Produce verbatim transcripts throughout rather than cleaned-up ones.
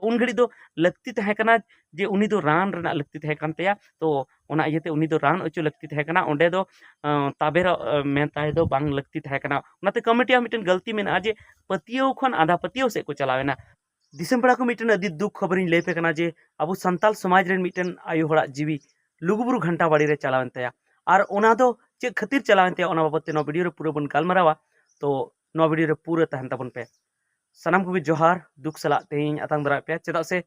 ᱩᱱ ᱜᱷᱟᱹᱲᱤᱡ ᱫᱚ ᱞᱟᱹᱠᱛᱤ ᱛᱟᱦᱮᱸ ᱠᱟᱱᱟ ᱡᱮ ᱩᱱᱤ ᱫᱚ ᱨᱟᱱ ᱨᱮᱱᱟᱜ ᱞᱟᱹᱠᱛᱤ ᱛᱟᱦᱮᱸ ᱠᱟᱱ ᱛᱟᱭᱟ᱾ ᱛᱚ ᱚᱱᱟ ᱤᱭᱟᱹᱛᱮ ᱩᱱᱤ ᱫᱚ ᱨᱟᱱ ᱚᱪᱚ ᱞᱟᱹᱠᱛᱤ ᱛᱟᱦᱮᱸ ᱠᱟᱱᱟ, ᱚᱸᱰᱮ ᱫᱚ ᱟᱸ, ᱛᱟᱵᱮᱨ ᱟᱸ, ᱢᱮᱱ ᱛᱟᱭ ᱫᱚ ᱵᱟᱝ ᱞᱟᱹᱠᱛᱤ ᱛᱟᱦᱮᱸ ᱠᱟᱱᱟ᱾ ᱚᱱᱟᱛᱮ ᱠᱚᱢᱤᱴᱤᱭᱟᱜ ᱢᱤᱫᱴᱮᱱ ᱜᱟᱹᱞᱛᱤ ᱢᱮᱱᱟᱜᱼᱟ ᱡᱮ ᱯᱟᱹᱛᱭᱟᱹᱣ ᱠᱷᱚᱱ ᱟᱸᱫᱷᱟ ᱯᱟᱹᱛᱭᱟᱹᱣ ᱥᱮᱫ ᱠᱚ ᱪᱟᱞᱟᱣ ᱮᱱᱟ᱾ ᱫᱤᱥᱚᱢ ᱯᱮᱲᱟ ᱠᱚ, ᱢᱤᱫᱴᱮᱱ ᱟᱹᱰᱤ ᱫᱩᱠ ᱠᱷᱚᱵᱚᱨᱤᱧ ᱞᱟᱹᱭ ᱯᱮ ᱠᱟᱱᱟ ᱡᱮ ᱟᱵᱚ ᱥᱟᱱᱛᱟᱞ ᱥᱚᱢᱟᱡᱽ ᱨᱮᱱ ᱢᱤᱫᱴᱮᱱ ᱟᱭᱳ ᱦᱚᱲᱟᱜ ᱡᱤᱣᱤ ᱞᱩᱜᱩᱵᱩᱨᱩ ᱜᱷᱟᱱᱴᱟ ᱵᱟᱲᱤ ᱨᱮ ᱪᱟᱞᱟᱣᱮᱱ ᱛᱟᱭᱟ᱾ ᱟᱨ ᱚᱱᱟ ᱫᱚ ᱪᱮᱫ ᱠᱷᱟᱹᱛᱤᱨ ᱪᱟᱞᱟᱣᱮᱱ ᱛᱟᱭᱟ, ᱚᱱᱟ ᱵᱟᱵᱚᱫ ᱛᱮ ᱱᱚᱣᱟ ᱵᱷᱤᱰᱤᱭᱳ ᱨᱮ ᱯᱩᱨᱟᱹ ᱵᱚᱱ ᱜᱟᱞᱢᱟᱨᱟᱣᱟ᱾ ᱛᱚ ᱱᱚᱣᱟ ᱵᱷᱤᱰᱤᱭᱳ ᱨᱮ ᱯᱩᱨᱟᱹ ᱛᱟᱦᱮᱱ ᱛᱟᱵᱚᱱ ᱯᱮ᱾ ᱥᱟᱱᱟᱢ ᱠᱚᱜᱮ ᱡᱚᱦᱟᱨ, ᱫᱩᱠ ᱥᱟᱞᱟᱜ ᱛᱮᱦᱮᱧ ᱟᱛᱟᱝ ᱫᱟᱨᱟᱢ ᱯᱮᱭᱟ, ᱪᱮᱫᱟᱜ ᱥᱮ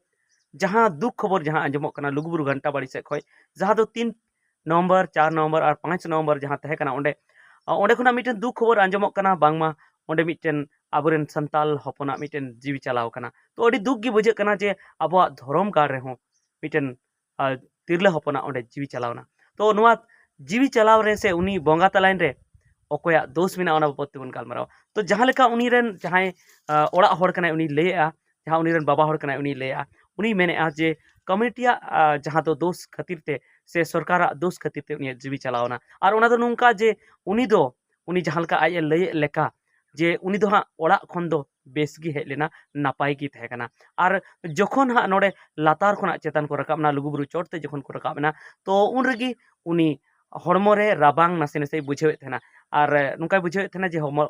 ᱡᱟᱦᱟᱸ ᱫᱩᱠ ᱠᱷᱚᱵᱚᱨ ᱡᱟᱦᱟᱸ ᱟᱸᱡᱚᱢᱚᱜ ᱠᱟᱱᱟ ᱞᱩᱜᱩᱵᱩᱨᱩ ᱜᱷᱟᱱᱴᱟ ᱵᱟᱲᱤ ᱥᱮᱫ ᱠᱷᱚᱱ, ᱡᱟᱦᱟᱸ ᱫᱚ ᱛᱤᱱ ᱱᱚᱢᱵᱚᱨ, ᱪᱟᱨ ᱱᱚᱢᱵᱚᱨ ᱟᱨ ᱯᱟᱸᱪ ᱱᱚᱢᱵᱚᱨ ᱡᱟᱦᱟᱸ ᱛᱟᱦᱮᱸ ᱠᱟᱱᱟ ᱚᱸᱰᱮ, ᱟ, ᱚᱸᱰᱮ ᱠᱷᱚᱱᱟᱜ ᱢᱤᱫᱴᱮᱱ ᱫᱩᱠ ᱠᱷᱚᱵᱚᱨ ᱟᱸᱡᱚᱢᱚᱜ ᱠᱟᱱᱟ, ᱵᱟᱝᱢᱟ ᱚᱸᱰᱮ ᱢᱤᱫᱴᱮᱱ ᱟᱵᱚᱨᱮᱱ ᱥᱟᱱᱛᱟᱞ ᱦᱚᱯᱚᱱᱟᱜ ᱢᱤᱫᱴᱮᱱ ᱡᱤᱣᱤ ᱪᱟᱞᱟᱣ ᱠᱟᱱᱟ᱾ ᱛᱚ ᱟᱹᱰᱤ ᱫᱩᱠ ᱜᱮ ᱵᱩᱡᱷᱟᱹᱜ ᱠᱟᱱᱟ ᱡᱮ ᱟᱵᱚᱣᱟᱜ ᱫᱷᱚᱨᱚᱢ ᱜᱟᱲ ᱨᱮᱦᱚᱸ ᱢᱤᱫᱴᱮᱱ, ᱟ, ᱛᱤᱨᱞᱟᱹ ᱦᱚᱯᱚᱱᱟᱜ ᱚᱸᱰᱮ ᱡᱤᱣᱤ ᱪᱟᱞᱟᱣᱱᱟ᱾ ᱛᱚ ᱱᱚᱣᱟ ᱡᱤᱣᱤ ᱪᱟᱞᱟᱣ ᱨᱮ ᱥᱮ ᱩᱱᱤ ᱵᱚᱸᱜᱟ ᱛᱟᱞᱟᱭᱮᱱ ᱨᱮ ᱚᱠᱚᱭᱟᱜ ᱫᱳᱥ ᱢᱮᱱᱟᱜᱼᱟ, ᱚᱱᱟ ᱵᱟᱵᱚᱫ ᱛᱮᱵᱚᱱ ᱜᱟᱞᱢᱟᱨᱟᱣᱟ᱾ ᱛᱚ ᱡᱟᱦᱟᱸ ᱞᱮᱠᱟ ᱩᱱᱤ ᱨᱮᱱ ᱡᱟᱦᱟᱸᱭ, ᱟ, ᱚᱲᱟᱜ ᱦᱚᱲ ᱠᱟᱱᱟᱭ, ᱩᱱᱤ ᱞᱟᱹᱭᱮᱜᱼᱟ, ᱡᱟᱦᱟᱸ ᱩᱱᱤ ᱨᱮᱱ ᱵᱟᱵᱟ ᱦᱚᱲ ᱠᱟᱱᱟᱭ, ᱩᱱᱤ ᱞᱟᱹᱭᱮᱜᱼᱟ, ᱩᱱᱤ ᱢᱮᱱᱮᱜᱼᱟ ᱡᱮ ᱠᱚᱢᱤᱴᱤᱭᱟᱜ, ᱟ, ᱡᱟᱦᱟᱸ ᱫᱚ ᱫᱳᱥ ᱠᱷᱟᱹᱛᱤᱨ ᱛᱮ ᱥᱮ ᱥᱚᱨᱠᱟᱨᱟᱜ ᱫᱳᱥ ᱠᱷᱟᱹᱛᱤᱨ ᱛᱮ ᱩᱱᱤᱭᱟᱜ ᱡᱤᱣᱤ ᱪᱟᱞᱟᱣᱱᱟ᱾ ᱟᱨ ᱚᱱᱟ ᱫᱚ ᱱᱚᱝᱠᱟ ᱡᱮ ᱩᱱᱤ ᱫᱚ, ᱩᱱᱤ ᱡᱟᱦᱟᱸ ᱞᱮᱠᱟ ᱟᱡ ᱮ ᱞᱟᱹᱭᱮᱫ ᱞᱮᱠᱟ, ᱡᱮ ᱩᱱᱤ ᱫᱚ ᱦᱟᱸᱜ ᱚᱲᱟᱜ ᱠᱷᱚᱱ ᱫᱚ ᱵᱮᱥ ᱜᱮ ᱦᱮᱡ ᱞᱮᱱᱟ, ᱱᱟᱯᱟᱭ ᱜᱮ ᱛᱟᱦᱮᱸ ᱠᱟᱱᱟ᱾ ᱟᱨ ᱡᱚᱠᱷᱚᱱ ᱦᱟᱸᱜ ᱱᱚᱰᱮ ᱞᱟᱛᱟᱨ ᱠᱷᱚᱱᱟᱜ ᱪᱮᱛᱟᱱ ᱠᱚ ᱨᱟᱠᱟᱵ ᱮᱱᱟ, ᱞᱩᱜᱩᱵᱩᱨᱩ ᱪᱚᱴ ᱛᱮ ᱡᱚᱠᱷᱚᱱ ᱠᱚ ᱨᱟᱠᱟᱵ ᱮᱱᱟ, ᱛᱚ ᱩᱱ ᱨᱮᱜᱮ ᱩᱱᱤ ᱦᱚᱲᱢᱚ ᱨᱮ ᱨᱟᱵᱟᱝ ᱱᱟᱥᱮ ᱱᱟᱥᱮᱭ ᱵᱩᱡᱷᱟᱹᱣᱮᱫ ᱛᱟᱦᱮᱱᱟ᱾ ᱟᱨ, ᱮ, ᱱᱚᱝᱠᱟᱭ ᱵᱩᱡᱷᱟᱹᱣᱮᱫ ᱛᱟᱦᱮᱱᱟ ᱡᱮ ᱦᱚᱲᱢᱚ,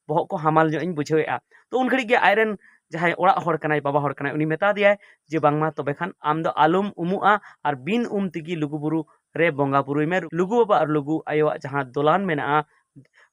ᱵᱚᱦᱚᱜ ᱠᱚ ᱦᱟᱢᱟᱞ ᱧᱚᱜ ᱤᱧ ᱵᱩᱡᱷᱟᱹᱣᱮᱫᱼᱟ᱾ ᱛᱚ ᱩᱱ ᱜᱷᱟᱹᱲᱤᱡ ᱜᱮ ᱟᱡᱨᱮᱱ ᱡᱟᱦᱟᱸᱭ ᱚᱲᱟᱜ ᱦᱚᱲ ᱠᱟᱱᱟᱭ, ᱵᱟᱵᱟ ᱦᱚᱲ ᱠᱟᱱᱟᱭ, ᱩᱱᱤ ᱢᱮᱛᱟ ᱫᱮᱭᱟᱭ ᱡᱮ, "ᱵᱟᱝᱢᱟ ᱛᱚᱵᱮ ᱠᱷᱟᱱ ᱟᱢ ᱫᱚ ᱟᱞᱚᱢ ᱩᱢᱩᱜᱼᱟ ᱟᱨ ᱵᱤᱱ ᱩᱢ ᱛᱮᱜᱮ ᱞᱩᱜᱩᱵᱩᱨᱩ ᱨᱮ ᱵᱚᱸᱜᱟ ᱵᱩᱨᱩᱭ ᱢᱮ, ᱞᱩᱜᱩ ᱵᱟᱵᱟ ᱟᱨ ᱞᱩᱜᱩ ᱟᱭᱳᱣᱟᱜ ᱡᱟᱦᱟᱸ ᱫᱚᱞᱟᱱ ᱢᱮᱱᱟᱜᱼᱟ,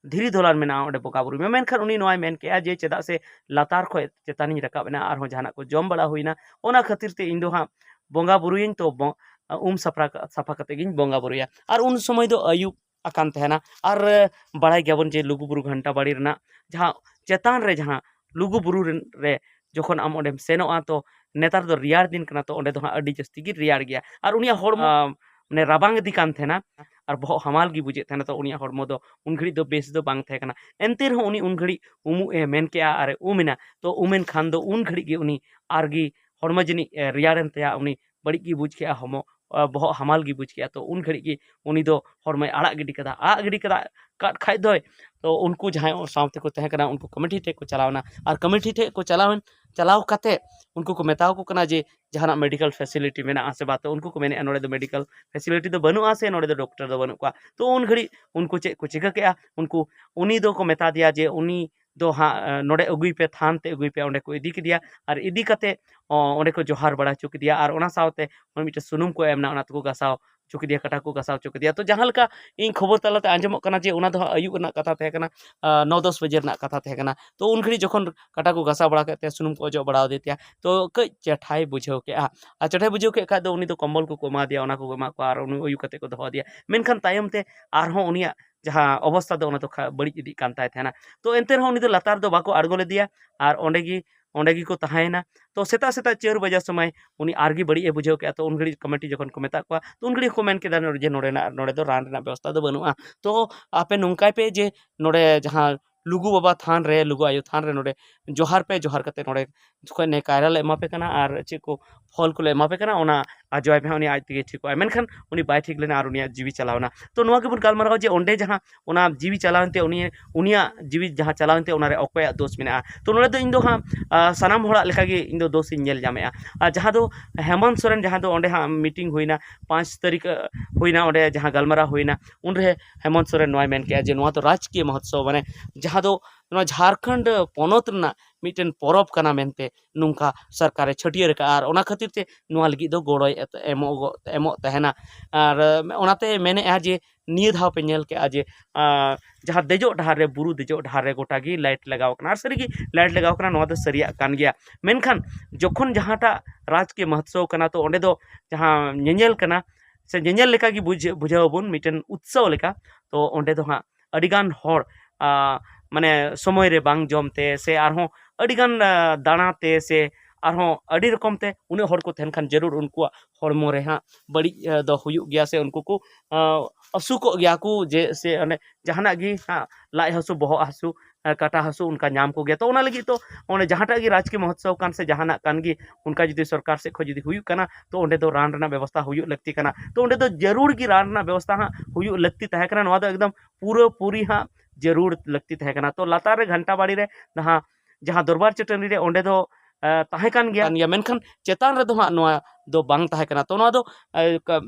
ᱫᱷᱤᱨᱤ ᱫᱚᱞᱟᱱ ᱢᱮᱱᱟᱜᱼᱟ, ᱚᱸᱰᱮ ᱵᱚᱸᱜᱟ ᱵᱩᱨᱩᱭ ᱢᱮ᱾" ᱢᱮᱱᱠᱷᱟᱱ ᱩᱱᱤ ᱱᱚᱣᱟᱭ ᱢᱮᱱ ᱠᱮᱜᱼᱟ ᱡᱮ, "ᱪᱮᱫᱟᱜ ᱥᱮ ᱞᱟᱛᱟᱨ ᱠᱷᱚᱱ ᱪᱮᱛᱟᱱᱤᱧ ᱨᱟᱠᱟᱵ ᱮᱱᱟ, ᱟᱨᱦᱚᱸ ᱡᱟᱦᱟᱱᱟᱜ ᱠᱚ ᱡᱚᱢ ᱵᱟᱲᱟ ᱦᱩᱭᱱᱟ, ᱚᱱᱟ ᱠᱷᱟᱹᱛᱤᱨ ᱛᱮ ᱤᱧ ᱫᱚ ᱦᱟᱸᱜ ᱵᱚᱸᱜᱟ ᱵᱩᱨᱩᱭᱟᱹᱧ, ᱛᱚ ᱵᱚ-, ᱩᱢ ᱥᱟᱯᱷᱟ, ᱥᱟᱯᱷᱟ ᱠᱟᱛᱮ ᱜᱤᱧ ᱵᱚᱸᱜᱟ ᱵᱩᱨᱩᱭᱟ᱾" ᱟᱨ ᱩᱱ ᱥᱚᱢᱚᱭ ᱫᱚ ᱟᱹᱭᱩᱵ ᱟᱠᱟᱱ ᱛᱟᱦᱮᱱᱟ᱾ ᱟᱨ, ᱮ, ᱵᱟᱲᱟᱭ ᱜᱮᱭᱟᱵᱚᱱ ᱡᱮ ᱞᱩᱜᱩᱵᱩᱨᱩ ᱜᱷᱟᱱᱴᱟ ᱵᱟᱲᱤ ᱨᱮᱱᱟᱜ ᱡᱟᱦᱟᱸ ᱪᱮᱛᱟᱱ ᱨᱮ, ᱡᱟᱦᱟᱸ ᱞᱩᱜᱩᱵᱩᱨᱩ ᱨᱮᱱ, ᱨᱮ ᱡᱚᱠᱷᱚᱱ ᱟᱢ ᱚᱸᱰᱮᱢ ᱥᱮᱱᱚᱜᱼᱟ, ᱛᱚ ᱱᱮᱛᱟᱨ ᱫᱚ ᱨᱮᱭᱟᱲ ᱫᱤᱱ ᱠᱟᱱᱟ, ᱛᱚ ᱚᱸᱰᱮ ᱫᱚ ᱦᱟᱸᱜ ᱟᱹᱰᱤ ᱡᱟᱹᱥᱛᱤ ᱜᱮ ᱨᱮᱭᱟᱲ ᱜᱮᱭᱟ᱾ ᱟᱨ ᱩᱱᱤᱭᱟᱜ ᱦᱚᱲᱢᱚ, ᱟ, ᱢᱟᱱᱮ ᱨᱟᱵᱟᱝ ᱤᱫᱤ ᱠᱟᱱ ᱛᱟᱦᱮᱱᱟ, ᱟᱨ ᱵᱚᱦᱚᱜ ᱦᱟᱢᱟᱞ ᱜᱮ ᱵᱩᱡᱷᱟᱹᱜ ᱛᱟᱦᱮᱱᱟ, ᱛᱚ ᱩᱱᱤᱭᱟᱜ ᱦᱚᱲᱢᱚ ᱫᱚ ᱩᱱ ᱜᱷᱟᱹᱲᱤᱡ ᱫᱚ ᱵᱮᱥ ᱫᱚ ᱵᱟᱝ ᱛᱟᱦᱮᱸ ᱠᱟᱱᱟ᱾ ᱮᱱᱛᱮ ᱨᱮᱦᱚᱸ ᱩᱱᱤ ᱩᱱ ᱜᱷᱟᱹᱲᱤᱡ ᱩᱢᱩᱜ ᱮ ᱢᱮᱱ ᱠᱮᱜᱼᱟ ᱟᱨ ᱮ ᱩᱢ ᱮᱱᱟ᱾ ᱛᱚ ᱩᱢ ᱮᱱ ᱠᱷᱟᱱ ᱫᱚ ᱩᱱ ᱜᱷᱟᱹᱲᱤᱡ ᱜᱮ ᱩᱱᱤ ᱟᱨᱜᱮ ᱦᱚᱲᱢᱚ ᱡᱟᱹᱱᱤᱡ, ᱮ, ᱨᱮᱭᱟᱲ ᱮᱱ ᱛᱟᱭᱟ, ᱩᱱᱤ ᱵᱟᱹᱲᱤᱡ ᱜᱮ ᱵᱩᱡᱽ ᱠᱮᱜᱼᱟ ᱦᱚᱲᱢᱚ᱾ ᱵᱚᱦᱚᱜ ᱦᱟᱢᱟᱞ ᱜᱮ ᱵᱩᱡᱽ ᱠᱮᱜᱼᱟ᱾ ᱛᱚ ᱩᱱ ᱜᱷᱟᱹᱲᱤᱡ ᱜᱮ ᱩᱱᱤ ᱫᱚ ᱦᱚᱲᱢᱚᱭ ᱟᱲᱟᱜ ᱜᱤᱰᱤ ᱠᱟᱫᱟ᱾ ᱟᱲᱟᱜ ᱜᱤᱰᱤ ᱠᱟᱫᱟ ᱠᱟᱫ ᱠᱷᱟᱡ ᱫᱚᱭ, ᱛᱚ ᱩᱱᱠᱩ ᱡᱟᱦᱟᱸᱭ ᱥᱟᱶᱛᱮ ᱠᱚ ᱛᱟᱦᱮᱸ ᱠᱟᱱᱟ, ᱩᱱᱠᱩ ᱠᱚᱢᱤᱴᱤ ᱴᱷᱮᱡ ᱠᱚ ᱪᱟᱞᱟᱣᱱᱟ᱾ ᱟᱨ ᱠᱚᱢᱤᱴᱤ ᱴᱷᱮᱡ ᱠᱚ ᱪᱟᱞᱟᱣ ᱮᱱ, ᱪᱟᱞᱟᱣ ᱠᱟᱛᱮ ᱩᱱᱠᱩ ᱠᱚ ᱢᱮᱛᱟᱣ ᱠᱚ ᱠᱟᱱᱟ ᱡᱮ ᱡᱟᱦᱟᱱᱟᱜ ᱢᱮᱰᱤᱠᱮᱞ ᱯᱷᱮᱥᱤᱞᱤᱴᱤ ᱢᱮᱱᱟᱜᱼᱟ ᱥᱮ ᱵᱟᱝ? ᱛᱚ ᱩᱱᱠᱩ ᱠᱚ ᱢᱮᱱᱮᱫᱼᱟ, ᱱᱚᱰᱮ ᱫᱚ ᱢᱮᱰᱤᱠᱮᱞ ᱯᱷᱮᱥᱤᱞᱤᱴᱤ ᱫᱚ ᱵᱟᱹᱱᱩᱜᱼᱟ ᱥᱮ ᱱᱚᱰᱮ ᱫᱚ ᱰᱚᱠᱴᱚᱨ ᱫᱚ ᱵᱟᱹᱱᱩᱜ ᱠᱚᱣᱟ᱾ ᱛᱚ ᱩᱱ ᱜᱷᱟᱹᱲᱤᱡ ᱩᱱᱠᱩ ᱪᱮᱫ ᱠᱚ ᱪᱤᱠᱟᱹ ᱠᱮᱜᱼᱟ? ᱩᱱᱠᱩ, ᱩᱱᱤ ᱫᱚᱠᱚ ᱢᱮᱛᱟ ᱫᱮᱭᱟ ᱡᱮ ᱩᱱᱤ ᱫᱚ ᱦᱟᱸᱜ, ᱮ, ᱱᱚᱰᱮ ᱟᱹᱜᱩᱭ ᱯᱮ, ᱛᱷᱟᱱ ᱛᱮ ᱟᱹᱜᱩᱭ ᱯᱮ᱾ ᱚᱸᱰᱮ ᱠᱚ ᱤᱫᱤ ᱠᱮᱫᱮᱭᱟ ᱟᱨ ᱤᱫᱤ ᱠᱟᱛᱮ, ᱚ, ᱚᱸᱰᱮ ᱠᱚ ᱡᱚᱦᱟᱨ ᱵᱟᱲᱟ ᱦᱚᱪᱚ ᱠᱮᱫᱮᱭᱟ ᱟᱨ ᱚᱱᱟ ᱥᱟᱶᱛᱮ ᱢᱤᱫᱴᱮᱱ ᱥᱩᱱᱩᱢ ᱠᱚ ᱮᱢ ᱮᱱᱟ, ᱚᱱᱟ ᱛᱮᱠᱚ ᱜᱟᱥᱟᱣ ᱦᱚᱪᱚ ᱠᱮᱫᱮᱭᱟ, ᱠᱟᱴᱟ ᱠᱚ ᱜᱟᱥᱟᱣ ᱦᱚᱪᱚ ᱠᱮᱫᱮᱭᱟ᱾ ᱛᱚ ᱡᱟᱦᱟᱸ ᱞᱮᱠᱟ ᱤᱧ ᱠᱷᱚᱵᱚᱨ ᱛᱟᱞᱟᱛᱮ ᱟᱸᱡᱚᱢᱚᱜ ᱠᱟᱱᱟ ᱡᱮ ᱚᱱᱟ ᱫᱚ ᱦᱟᱸᱜ ᱟᱹᱭᱩᱵ ᱨᱮᱱᱟᱜ ᱠᱟᱛᱷᱟ ᱛᱟᱦᱮᱸ ᱠᱟᱱᱟ, ᱟ, ᱱᱚ ᱫᱚᱥ ᱵᱟᱡᱮ ᱨᱮᱱᱟᱜ ᱠᱟᱛᱷᱟ ᱛᱟᱦᱮᱸ ᱠᱟᱱᱟ᱾ ᱛᱚ ᱩᱱ ᱜᱷᱟᱹᱲᱤᱡ ᱡᱚᱠᱷᱚᱱ ᱠᱟᱴᱟ ᱠᱚ ᱜᱟᱥᱟᱣ ᱵᱟᱲᱟ ᱠᱮᱫ ᱛᱮ, ᱥᱩᱱᱩᱢ ᱠᱚ ᱚᱡᱚᱜ ᱵᱟᱲᱟ ᱟᱫᱮ ᱛᱮ, ᱛᱚ ᱠᱟᱹᱡ ᱪᱮᱴᱷᱟᱭ ᱵᱩᱡᱷᱟᱹᱣ ᱠᱮᱜᱼᱟ᱾ ᱟᱨ ᱪᱮᱴᱷᱟᱭ ᱵᱩᱡᱷᱟᱹᱣ ᱠᱮᱫ ᱠᱷᱟᱡ ᱫᱚ ᱩᱱᱤ ᱫᱚ ᱠᱚᱢᱵᱚᱞ ᱠᱚᱠᱚ ᱮᱢᱟ ᱫᱮᱭᱟ, ᱚᱱᱟ ᱠᱚᱠᱚ ᱮᱢᱟ ᱠᱚᱣᱟ ᱟᱨ ᱩᱱᱤ ᱩᱭᱩ ᱠᱟᱛᱮ ᱠᱚ ᱫᱚᱦᱚ ᱟᱫᱮᱭᱟ᱾ ᱢᱮᱱᱠᱷᱟᱱ ᱛᱟᱭᱚᱢ ᱛᱮ ᱟᱨᱦᱚᱸ ᱩᱱᱤᱭᱟᱜ ᱡᱟᱦᱟᱸ ᱚᱵᱚᱥᱛᱟ ᱫᱚ, ᱚᱱᱟ ᱫᱚ ᱠᱷᱟ-, ᱵᱟᱹᱲᱤᱡ ᱤᱫᱤᱜ ᱠᱟᱱ ᱛᱟᱭ ᱛᱟᱦᱮᱱᱟ᱾ ᱛᱚ ᱮᱱᱛᱮ ᱨᱮᱦᱚᱸ ᱩᱱᱤ ᱫᱚ ᱞᱟᱛᱟᱨ ᱫᱚ ᱵᱟᱠᱚ ᱟᱬᱜᱚ ᱞᱮᱫᱮᱭᱟ ᱟᱨ ᱚᱸᱰᱮ ᱜᱮ, ᱚᱸᱰᱮ ᱜᱮᱠᱚ ᱛᱟᱦᱮᱸᱭᱮᱱᱟ᱾ ᱛᱚ ᱥᱮᱛᱟᱜ ᱥᱮᱛᱟᱜ ᱪᱟᱨ ᱵᱟᱡᱟ ᱥᱚᱢᱚᱭ ᱩᱱᱤ ᱟᱨᱜᱮ ᱵᱟᱹᱲᱤᱡ ᱮ ᱵᱩᱡᱷᱟᱹᱣ ᱠᱮᱜᱼᱟ᱾ ᱛᱚ ᱩᱱ ᱜᱷᱟᱹᱲᱤᱡ ᱠᱚᱢᱤᱴᱤ ᱡᱚᱠᱷᱚᱱ ᱠᱚ ᱢᱮᱛᱟᱜ ᱠᱚᱣᱟ, ᱛᱚ ᱩᱱ ᱜᱷᱟᱹᱲᱤᱡ ᱦᱚᱸᱠᱚ ᱢᱮᱱ ᱠᱮᱫᱟ ᱡᱮ ᱱᱚᱰᱮᱱᱟᱜ, ᱱᱚᱰᱮ ᱫᱚ ᱨᱟᱱ ᱨᱮᱱᱟᱜ ᱵᱮᱵᱚᱥᱛᱷᱟ ᱫᱚ ᱵᱟᱹᱱᱩᱜᱼᱟ᱾ ᱛᱚ ᱟᱯᱮ ᱱᱚᱝᱠᱟᱭ ᱯᱮ ᱡᱮ ᱱᱚᱰᱮ ᱡᱟᱦᱟᱸ ᱞᱩᱜᱩ ᱵᱟᱵᱟ ᱛᱷᱟᱱ ᱨᱮ, ᱞᱩᱜᱩ ᱟᱭᱳ ᱛᱷᱟᱱ ᱨᱮ ᱱᱚᱰᱮ ᱡᱚᱦᱟᱨ ᱯᱮ, ᱡᱚᱦᱟᱨ ᱠᱟᱛᱮ ᱱᱚᱰᱮ ᱡᱚᱠᱷᱚᱱ ᱱᱮ ᱠᱟᱭᱨᱟ ᱞᱮ ᱮᱢᱟ ᱯᱮ ᱠᱟᱱᱟ ᱟᱨ ᱪᱮᱫ ᱠᱚ ᱯᱷᱚᱞ ᱠᱚᱞᱮ ᱮᱢᱟ ᱯᱮ ᱠᱟᱱᱟ, ᱚᱱᱟ ᱟᱡᱚᱣᱟᱭ ᱯᱮ ᱦᱟᱸᱜ, ᱩᱱᱤ ᱟᱡ ᱛᱮᱜᱮ ᱴᱷᱤᱠᱚᱜᱼᱟᱭ᱾ ᱢᱮᱱᱠᱷᱟᱱ ᱩᱱᱤ ᱵᱟᱭ ᱴᱷᱤᱠ ᱞᱮᱱᱟ ᱟᱨ ᱩᱱᱤᱭᱟᱜ ᱡᱤᱣᱤ ᱪᱟᱞᱟᱣ ᱮᱱᱟ᱾ ᱛᱚ ᱱᱚᱣᱟ ᱜᱮᱵᱚᱱ ᱜᱟᱞᱢᱟᱨᱟᱣᱟ ᱡᱮ ᱚᱸᱰᱮ ᱡᱟᱦᱟᱸ ᱚᱱᱟ ᱡᱤᱣᱤ ᱪᱟᱞᱟᱣᱮᱱ ᱛᱮ, ᱩᱱᱤ, ᱩᱱᱤᱭᱟᱜ ᱡᱤᱣᱤ ᱡᱟᱦᱟᱸ ᱪᱟᱞᱟᱣᱮᱱ ᱛᱮ, ᱚᱱᱟᱨᱮ ᱚᱠᱚᱭᱟᱜ ᱫᱳᱥ ᱢᱮᱱᱟᱜᱼᱟ? ᱛᱚ ᱱᱚᱰᱮ ᱫᱚ ᱤᱧ ᱫᱚ ᱦᱟᱸᱜ, ᱟ, ᱥᱟᱱᱟᱢ ᱦᱚᱲᱟᱜ ᱞᱮᱠᱟᱜᱮ ᱤᱧ ᱫᱚ ᱫᱳᱥ ᱤᱧ ᱧᱮᱞ ᱧᱟᱢᱮᱜᱼᱟ᱾ ᱟᱨ ᱡᱟᱦᱟᱸ ᱫᱚ ᱦᱮᱢᱚᱱᱛ ᱥᱚᱨᱮᱱ, ᱡᱟᱦᱟᱸ ᱫᱚ ᱚᱸᱰᱮ ᱦᱟᱸᱜ ᱢᱤᱴᱤᱝ ᱦᱩᱭᱱᱟ, ᱯᱟᱸᱪ ᱛᱟᱹᱨᱤᱠᱷ, ᱟ, ᱦᱩᱭᱱᱟ, ᱚᱸᱰᱮ ᱡᱟᱦᱟᱸ ᱜᱟᱞᱢᱟᱨᱟᱣ ᱦᱩᱭᱱᱟ, ᱩᱱᱨᱮ ᱦᱮᱢᱚᱱᱛ ᱥᱚᱨᱮᱱ ᱱᱚᱣᱟᱭ ᱢᱮᱱ ᱠᱮᱜᱼᱟ ᱡᱮ ᱱᱚᱣᱟ ᱫᱚ ᱨᱟᱡᱽᱠᱤᱭᱟᱹ ᱢᱚᱦᱳᱛᱥᱚᱵᱽ, ᱢᱟᱱᱮ ᱡᱟᱦᱟᱸ ᱫᱚ ᱱᱚᱣᱟ ᱡᱷᱟᱲᱠᱷᱚᱸᱰ ᱯᱚᱱᱚᱛ ᱨᱮᱱᱟᱜ ᱢᱤᱫᱴᱮᱱ ᱯᱚᱨᱚᱵᱽ ᱠᱟᱱᱟ ᱢᱮᱱᱛᱮ ᱱᱚᱝᱠᱟ ᱥᱚᱨᱠᱟᱨᱮ ᱪᱷᱟᱹᱴᱭᱟᱹᱨ ᱟᱠᱟᱫᱼᱟ ᱟᱨ ᱚᱱᱟ ᱠᱷᱟᱹᱛᱤᱨ ᱛᱮ ᱱᱚᱣᱟ ᱞᱟᱹᱜᱤᱫ ᱫᱚ ᱜᱚᱲᱚᱭ ᱮᱛ-, ᱮᱢᱚᱜᱚᱜ, ᱮᱢᱚᱜ ᱛᱟᱦᱮᱱᱟ᱾ ᱟᱨ, ᱮ, ᱚᱱᱟᱛᱮ ᱢᱮᱱᱮᱫᱼᱟ ᱡᱮ ᱱᱤᱭᱟᱹ ᱫᱷᱟᱣ ᱯᱮ ᱧᱮᱞ ᱠᱮᱜᱼᱟ ᱡᱮ, ᱟ, ᱡᱟᱦᱟᱸ ᱫᱮᱡᱚᱜ ᱰᱟᱦᱟᱨ ᱨᱮ, ᱵᱩᱨᱩ ᱫᱮᱡᱚᱜ ᱰᱟᱦᱟᱨ ᱨᱮ ᱜᱚᱴᱟ ᱜᱮ ᱞᱟᱭᱤᱴ ᱞᱟᱜᱟᱣ ᱠᱟᱱᱟ, ᱟᱨ ᱥᱟᱹᱨᱤᱜᱮ ᱞᱟᱭᱤᱴ ᱞᱟᱜᱟᱣ ᱠᱟᱱᱟ, ᱱᱚᱣᱟ ᱫᱚ ᱥᱟᱹᱨᱤᱭᱟᱜ ᱠᱟᱱ ᱜᱮᱭᱟ᱾ ᱢᱮᱱᱠᱷᱟᱱ ᱡᱚᱠᱷᱚᱱ ᱡᱟᱦᱟᱸᱴᱟᱜ ᱨᱟᱡᱽᱠᱤᱭᱟᱹ ᱢᱚᱦᱳᱛᱥᱚᱵᱽ ᱠᱟᱱᱟ, ᱛᱚ ᱚᱸᱰᱮ ᱫᱚ ᱡᱟᱦᱟᱸ ᱧᱮᱧᱮᱞ ᱠᱟᱱᱟ, ᱥᱮ ᱧᱮᱧᱮᱞ ᱞᱮᱠᱟ ᱜᱮ ᱵᱩᱡᱷᱟᱹ-, ᱵᱩᱡᱷᱟᱹᱣ ᱟᱵᱚᱱ, ᱢᱤᱫᱴᱮᱱ ᱩᱛᱥᱚᱵᱽ ᱞᱮᱠᱟ᱾ ᱛᱚ ᱚᱸᱰᱮ ᱫᱚ ᱦᱟᱸᱜ ᱟᱹᱰᱤᱜᱟᱱ ᱦᱚᱲ, ᱟ, ᱢᱟᱱᱮ ᱥᱚᱢᱚᱭ ᱨᱮ ᱵᱟᱝ ᱡᱚᱢ ᱛᱮ ᱥᱮ ᱟᱨᱦᱚᱸ ᱟᱹᱰᱤᱜᱟᱱ, ᱟ, ᱫᱟᱬᱟ ᱛᱮ ᱥᱮ ᱟᱨᱦᱚᱸ ᱟᱹᱰᱤ ᱨᱚᱠᱚᱢ ᱛᱮ ᱩᱱᱟᱹᱜ ᱦᱚᱲ ᱠᱚ ᱛᱟᱦᱮᱱ ᱠᱷᱟᱱ ᱡᱟᱹᱨᱩᱲ ᱩᱱᱠᱩᱣᱟᱜ ᱦᱚᱲᱢᱚ ᱨᱮ ᱦᱟᱸᱜ ᱵᱟᱹᱲᱤᱡ, ᱟ, ᱫᱚ ᱦᱩᱭᱩᱜ ᱜᱮᱭᱟ ᱥᱮ ᱩᱱᱠᱩ ᱠᱚ, ᱟ, ᱚᱥᱩᱠᱚᱜ ᱜᱮᱭᱟ ᱠᱚ ᱡᱮ, ᱥᱮ ᱚᱱᱮ ᱡᱟᱦᱟᱱᱟᱜ ᱜᱮ ᱦᱟᱸᱜ ᱞᱟᱡ ᱦᱟᱹᱥᱩ, ᱵᱚᱦᱚᱜ ᱦᱟᱹᱥᱩ, ᱠᱟᱴᱟ ᱦᱟᱹᱥᱩ ᱚᱱᱠᱟ ᱧᱟᱢ ᱠᱚᱜᱮᱭᱟ᱾ ᱛᱚ ᱚᱱᱟ ᱞᱟᱹᱜᱤᱫ ᱛᱚ ᱚᱸᱰᱮ ᱡᱟᱦᱟᱸᱴᱟᱜ ᱜᱮ ᱨᱟᱡᱽᱠᱤᱭᱟᱹ ᱢᱚᱦᱚᱛᱥᱚᱵ ᱠᱟᱱ ᱥᱮ ᱡᱟᱦᱟᱱᱟᱜ ᱠᱟᱱ ᱜᱮ, ᱚᱱᱠᱟ ᱡᱩᱫᱤ ᱥᱚᱨᱠᱟᱨ ᱥᱮᱫ ᱠᱷᱚᱱ ᱡᱩᱫᱤ ᱦᱩᱭᱩᱜ ᱠᱟᱱᱟ, ᱛᱚ ᱚᱸᱰᱮ ᱫᱚ ᱨᱟᱱ ᱨᱮᱱᱟᱜ ᱵᱮᱵᱚᱥᱛᱷᱟ ᱦᱩᱭᱩᱜ ᱞᱟᱹᱠᱛᱤ ᱠᱟᱱᱟ᱾ ᱛᱚ ᱚᱸᱰᱮ ᱫᱚ ᱡᱟᱹᱨᱩᱲ ᱜᱮ ᱨᱟᱱ ᱨᱮᱱᱟᱜ ᱵᱮᱵᱚᱥᱛᱷᱟ ᱦᱟᱸᱜ ᱦᱩᱭᱩᱜ ᱞᱟᱹᱠᱛᱤ ᱛᱟᱦᱮᱸ ᱠᱟᱱᱟ᱾ ᱱᱚᱣᱟ ᱫᱚ ᱮᱠᱫᱚᱢ ᱯᱩᱨᱟᱹ ᱯᱩᱨᱤ ᱦᱟᱸᱜ ᱡᱟᱹᱨᱩᱲ ᱞᱟᱹᱠᱛᱤ ᱛᱟᱦᱮᱸ ᱠᱟᱱᱟ᱾ ᱛᱚ ᱞᱟᱛᱟᱨ ᱨᱮ ᱜᱷᱟᱱᱴᱟ ᱵᱟᱲᱤ ᱨᱮ ᱡᱟᱦᱟᱸ, ᱡᱟᱦᱟᱸ ᱫᱚᱨᱵᱟᱨ ᱪᱟᱹᱴᱟᱹᱱᱤ ᱨᱮ, ᱚᱸᱰᱮ ᱫᱚ ᱛᱟᱦᱮᱸ ᱠᱟᱱ ᱜᱮᱭᱟ, ᱠᱟᱱ ᱜᱮᱭᱟ, ᱢᱮᱱᱠᱷᱟᱱ ᱪᱮᱛᱟᱱ ᱨᱮᱫᱚ ᱦᱟᱸᱜ ᱱᱚᱣᱟ ᱫᱚ ᱵᱟᱝ ᱛᱟᱦᱮᱸ ᱠᱟᱱᱟ᱾ ᱛᱚ ᱱᱚᱣᱟ ᱫᱚ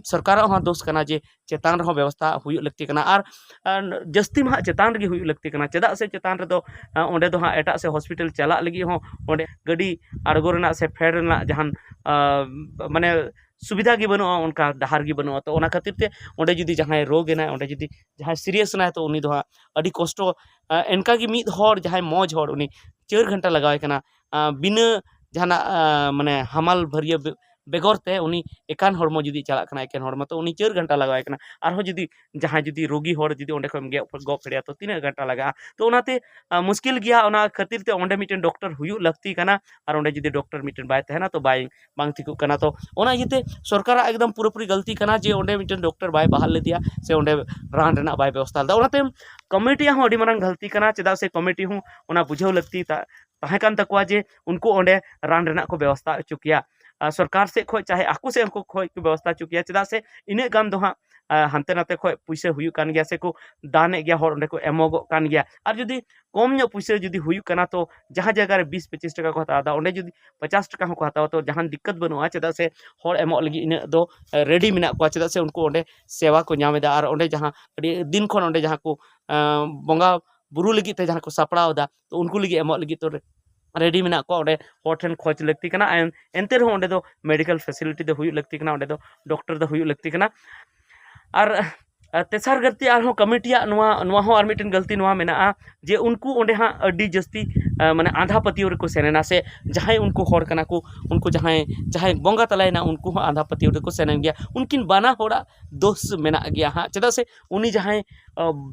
ᱥᱚᱨᱠᱟᱨᱟᱜ ᱦᱚᱸ ᱫᱳᱥ ᱠᱟᱱᱟ ᱡᱮ ᱪᱮᱛᱟᱱ ᱨᱮᱦᱚᱸ ᱵᱮᱵᱚᱥᱛᱷᱟ ᱦᱩᱭᱩᱜ ᱞᱟᱹᱠᱛᱤ ᱠᱟᱱᱟ᱾ ᱟᱨ ᱡᱟᱹᱥᱛᱤ ᱢᱟ ᱦᱟᱸᱜ ᱪᱮᱛᱟᱱ ᱨᱮᱜᱮ ᱦᱩᱭᱩᱜ ᱞᱟᱹᱠᱛᱤ ᱠᱟᱱᱟ, ᱪᱮᱫᱟᱜ ᱥᱮ ᱪᱮᱛᱟᱱ ᱨᱮᱫᱚ ᱚᱸᱰᱮ ᱫᱚ ᱦᱟᱸᱜ ᱮᱴᱟᱜ ᱥᱮ ᱦᱚᱥᱯᱤᱴᱟᱞ ᱪᱟᱞᱟᱜ ᱞᱟᱹᱜᱤᱫ ᱦᱚᱸ ᱚᱸᱰᱮ ᱜᱟᱹᱰᱤ ᱟᱬᱜᱚ ᱨᱮᱱᱟᱜ ᱥᱮ ᱯᱷᱮᱰ ᱨᱮᱱᱟᱜ ᱡᱟᱦᱟᱱ ᱢᱟᱱᱮ ᱥᱩᱵᱤᱫᱷᱟ ᱜᱮ ᱵᱟᱹᱱᱩᱜᱼᱟ, ᱚᱱᱠᱟ ᱰᱟᱦᱟᱨ ᱜᱮ ᱵᱟᱹᱱᱩᱜᱼᱟ᱾ ᱛᱚ ᱚᱱᱟ ᱠᱷᱟᱹᱛᱤᱨ ᱛᱮ ᱚᱸᱰᱮ ᱡᱩᱫᱤ ᱡᱟᱦᱟᱸᱭ ᱨᱳᱜᱽ ᱮᱱᱟᱭ, ᱚᱸᱰᱮ ᱡᱩᱫᱤ ᱡᱟᱦᱟᱸᱭ ᱥᱤᱨᱤᱭᱟᱥ ᱮᱱᱟᱭ, ᱛᱚ ᱩᱱᱤ ᱫᱚ ᱦᱟᱸᱜ ᱟᱹᱰᱤ ᱠᱚᱥᱴᱚ᱾ ᱮᱱᱠᱟ ᱜᱮ ᱢᱤᱫ ᱦᱚᱲ, ᱡᱟᱦᱟᱸᱭ ᱢᱚᱡᱽ ᱦᱚᱲ, ᱩᱱᱤ ᱪᱟᱹᱨ ᱜᱷᱚᱱᱴᱟ ᱞᱟᱜᱟᱣ ᱟᱭ ᱠᱟᱱᱟ ᱵᱤᱱᱟᱹ ᱡᱟᱦᱟᱱᱟᱜ ᱢᱟᱱᱮ ᱦᱟᱢᱟᱞ ᱵᱷᱟᱹᱨᱭᱟᱹ ᱵᱮᱜᱚᱨ ᱛᱮ ᱩᱱᱤ ᱮᱠᱟᱱ ᱦᱚᱲᱢᱚ ᱡᱩᱫᱤ ᱪᱟᱞᱟᱜ ᱠᱟᱱᱟ, ᱮᱠᱮᱱ ᱦᱚᱲᱢᱚ, ᱛᱚ ᱩᱱᱤ ᱪᱟᱹᱨ ᱜᱷᱚᱱᱴᱟ ᱞᱟᱜᱟᱣ ᱟᱭ ᱠᱟᱱᱟ᱾ ᱟᱨᱦᱚᱸ ᱡᱩᱫᱤ ᱡᱟᱦᱟᱸᱭ ᱡᱩᱫᱤ ᱨᱳᱜᱤ ᱦᱚᱲ ᱡᱩᱫᱤ ᱚᱸᱰᱮ ᱠᱷᱚᱱ ᱜᱮᱫ ᱜᱚᱜ ᱯᱷᱮᱰᱮᱭᱟ, ᱛᱚ ᱛᱤᱱᱟᱹᱜ ᱜᱷᱚᱱᱴᱟ ᱞᱟᱜᱟᱜᱼᱟ? ᱛᱚ ᱚᱱᱟᱛᱮ ᱢᱩᱥᱠᱤᱞ ᱜᱮᱭᱟ᱾ ᱚᱱᱟ ᱠᱷᱟᱹᱛᱤᱨ ᱛᱮ ᱚᱸᱰᱮ ᱢᱤᱫᱴᱮᱱ ᱰᱚᱠᱴᱚᱨ ᱦᱩᱭᱩᱜ ᱞᱟᱹᱠᱛᱤ ᱠᱟᱱᱟ, ᱟᱨ ᱚᱸᱰᱮ ᱡᱩᱫᱤ ᱰᱚᱠᱴᱚᱨ ᱢᱤᱫᱴᱮᱱ ᱵᱟᱭ ᱛᱟᱦᱮᱱᱟ, ᱛᱚ ᱵᱟᱭ, ᱵᱟᱝ ᱴᱷᱤᱠᱚᱜ ᱠᱟᱱᱟ᱾ ᱛᱚ ᱚᱱᱟ ᱤᱭᱟᱹᱛᱮ ᱥᱚᱨᱠᱟᱨᱟᱜ ᱮᱠᱫᱚᱢ ᱯᱩᱨᱟᱹᱯᱩᱨᱤ ᱜᱟᱹᱞᱛᱤ ᱠᱟᱱᱟ ᱡᱮ ᱚᱸᱰᱮ ᱢᱤᱫᱴᱮᱱ ᱰᱚᱠᱴᱚᱨ ᱵᱟᱭ ᱵᱟᱦᱟᱞ ᱞᱮᱫᱮᱭᱟ ᱥᱮ ᱚᱸᱰᱮ ᱨᱟᱱ ᱨᱮᱱᱟᱜ ᱵᱟᱭ ᱵᱮᱵᱚᱥᱛᱷᱟ ᱞᱮᱫᱟ᱾ ᱚᱱᱟᱛᱮ ᱠᱚᱢᱤᱴᱤᱭᱟᱜ ᱦᱚᱸ ᱟᱹᱰᱤ ᱢᱟᱨᱟᱝ ᱜᱟᱹᱞᱛᱤ ᱠᱟᱱᱟ, ᱪᱮᱫᱟᱜ ᱥᱮ ᱠᱚᱢᱤᱴᱤ ᱦᱚᱸ ᱚᱱᱟ ᱵᱩᱡᱷᱟᱹᱣ ᱞᱟᱹᱠᱛᱤ ᱛᱟ-, ᱛᱟᱦᱮᱸ ᱠᱟᱱ ᱛᱟᱠᱚᱣᱟ ᱡᱮ ᱩᱱᱠᱩ ᱚᱸᱰᱮ ᱨᱟᱱ ᱨᱮᱱᱟᱜ ᱠᱚ ᱵᱮᱵᱚᱥᱛᱷᱟ ᱦᱚᱪᱚ ᱠᱮᱭᱟ᱾ ᱟᱨ ᱥᱚᱨᱠᱟᱨ ᱥᱮᱫ ᱠᱷᱚᱱ ᱪᱟᱦᱮ ᱟᱠᱚ ᱥᱮᱫ ᱠᱷᱚᱱ ᱠᱚ ᱵᱮᱵᱚᱥᱛᱷᱟ ᱦᱚᱪᱚ ᱠᱮᱭᱟ, ᱪᱮᱫᱟᱜ ᱥᱮ ᱤᱱᱟᱹᱜ ᱜᱟᱱ ᱫᱚ ᱦᱟᱸᱜ ᱦᱟᱱᱛᱮ ᱱᱟᱛᱮ ᱠᱷᱚᱱ ᱯᱩᱭᱥᱟᱹ ᱦᱩᱭᱩᱜ ᱠᱟᱱ ᱜᱮᱭᱟ, ᱥᱮᱠᱚ ᱫᱟᱱᱮᱫ ᱜᱮᱭᱟ, ᱦᱚᱲ ᱚᱸᱰᱮ ᱠᱚ ᱮᱢᱚᱜᱚᱜ ᱠᱟᱱ ᱜᱮᱭᱟ᱾ ᱟᱨ ᱡᱩᱫᱤ ᱠᱚᱢ ᱧᱚᱜ ᱯᱩᱭᱥᱟᱹ ᱡᱩᱫᱤ ᱦᱩᱭᱩᱜ ᱠᱟᱱᱟ, ᱛᱚ ᱡᱟᱦᱟᱸ ᱡᱟᱭᱜᱟ ᱨᱮ ᱵᱤᱥ ᱯᱚᱸᱪᱤᱥ ᱴᱟᱠᱟ ᱠᱚ ᱦᱟᱛᱟᱣ ᱮᱫᱟ, ᱚᱸᱰᱮ ᱡᱩᱫᱤ ᱯᱚᱪᱟᱥ ᱴᱟᱠᱟ ᱦᱚᱸᱠᱚ ᱦᱟᱛᱟᱣᱟ, ᱛᱚ ᱡᱟᱦᱟᱱ ᱫᱤᱠᱠᱟᱛ ᱵᱟᱹᱱᱩᱜᱼᱟ, ᱪᱮᱫᱟᱜ ᱥᱮ ᱦᱚᱲ ᱮᱢᱚᱜ ᱞᱟᱹᱜᱤᱫ ᱤᱱᱟᱹᱜ ᱫᱚ ᱨᱮᱰᱤ ᱢᱮᱱᱟᱜ ᱠᱚᱣᱟ, ᱪᱮᱫᱟᱜ ᱥᱮ ᱩᱱᱠᱩ ᱚᱸᱰᱮ ᱥᱮᱵᱟ ᱠᱚ ᱧᱟᱢ ᱮᱫᱟ᱾ ᱟᱨ ᱚᱸᱰᱮ ᱡᱟᱦᱟᱸ ᱟᱹᱰᱤ ᱫᱤᱱ ᱠᱷᱚᱱ ᱚᱸᱰᱮ ᱡᱟᱦᱟᱸ ᱠᱚ ᱵᱚᱸᱜᱟ ᱵᱩᱨᱩ ᱞᱟᱹᱜᱤᱫ ᱛᱮ ᱡᱟᱦᱟᱸ ᱠᱚ ᱥᱟᱯᱲᱟᱣ ᱮᱫᱟ, ᱛᱚ ᱩᱱᱠᱩ ᱞᱟᱹᱜᱤᱫ ᱮᱢᱚᱜ ᱞᱟᱹᱜᱤᱫ ᱛᱚ ᱨᱮᱰᱤ ᱢᱮᱱᱟᱜ ᱠᱚᱣᱟ, ᱚᱸᱰᱮ ᱦᱚᱲ ᱴᱷᱮᱱ ᱠᱷᱚᱡᱽ ᱞᱟᱹᱠᱛᱤ ᱠᱟᱱᱟ᱾ ᱮᱱ-, ᱮᱱᱛᱮ ᱨᱮᱦᱚᱸ ᱚᱸᱰᱮ ᱫᱚ ᱢᱮᱰᱤᱠᱮᱞ ᱯᱷᱮᱥᱤᱞᱤᱴᱤ ᱫᱚ ᱦᱩᱭᱩᱜ ᱞᱟᱹᱠᱛᱤ ᱠᱟᱱᱟ, ᱚᱸᱰᱮ ᱫᱚ ᱰᱚᱠᱴᱚᱨ ᱫᱚ ᱦᱩᱭᱩᱜ ᱞᱟᱹᱠᱛᱤ ᱠᱟᱱᱟ᱾ ᱟᱨ ᱟᱨ ᱛᱮᱥᱟᱨ ᱜᱟᱹᱞᱛᱤ ᱟᱨᱦᱚᱸ ᱠᱚᱢᱤᱴᱤᱭᱟᱜ ᱱᱚᱣᱟ, ᱱᱚᱣᱟ ᱦᱚᱸ ᱟᱨ ᱢᱤᱫᱴᱮᱱ ᱜᱟᱹᱞᱛᱤ ᱱᱚᱣᱟ ᱢᱮᱱᱟᱜᱼᱟ ᱡᱮ ᱩᱱᱠᱩ ᱚᱸᱰᱮ ᱦᱟᱸᱜ ᱟᱹᱰᱤ ᱡᱟᱹᱥᱛᱤ ᱢᱟᱱᱮ ᱟᱸᱫᱷᱟ ᱯᱟᱹᱛᱭᱟᱹᱣ ᱨᱮᱠᱚ ᱥᱮᱱ ᱮᱱᱟ, ᱥᱮ ᱡᱟᱦᱟᱸᱭ ᱩᱱᱠᱩ ᱦᱚᱲ ᱠᱟᱱᱟ ᱠᱚ, ᱩᱱᱠᱩ ᱡᱟᱦᱟᱸᱭ, ᱡᱟᱦᱟᱸᱭ ᱵᱚᱸᱜᱟ ᱛᱟᱞᱟᱭᱮᱱᱟ, ᱩᱱᱠᱩ ᱦᱚᱸ ᱟᱸᱫᱷᱟ ᱯᱟᱹᱛᱭᱟᱹᱣ ᱨᱮᱠᱚ ᱥᱮᱱ ᱮᱱ ᱜᱮᱭᱟ᱾ ᱩᱱᱠᱤᱱ ᱵᱟᱱᱟ ᱦᱚᱲᱟᱜ ᱫᱳᱥ ᱢᱮᱱᱟᱜ ᱜᱮᱭᱟ ᱦᱟᱸᱜ, ᱪᱮᱫᱟᱜ ᱥᱮ ᱩᱱᱤ ᱡᱟᱦᱟᱸᱭ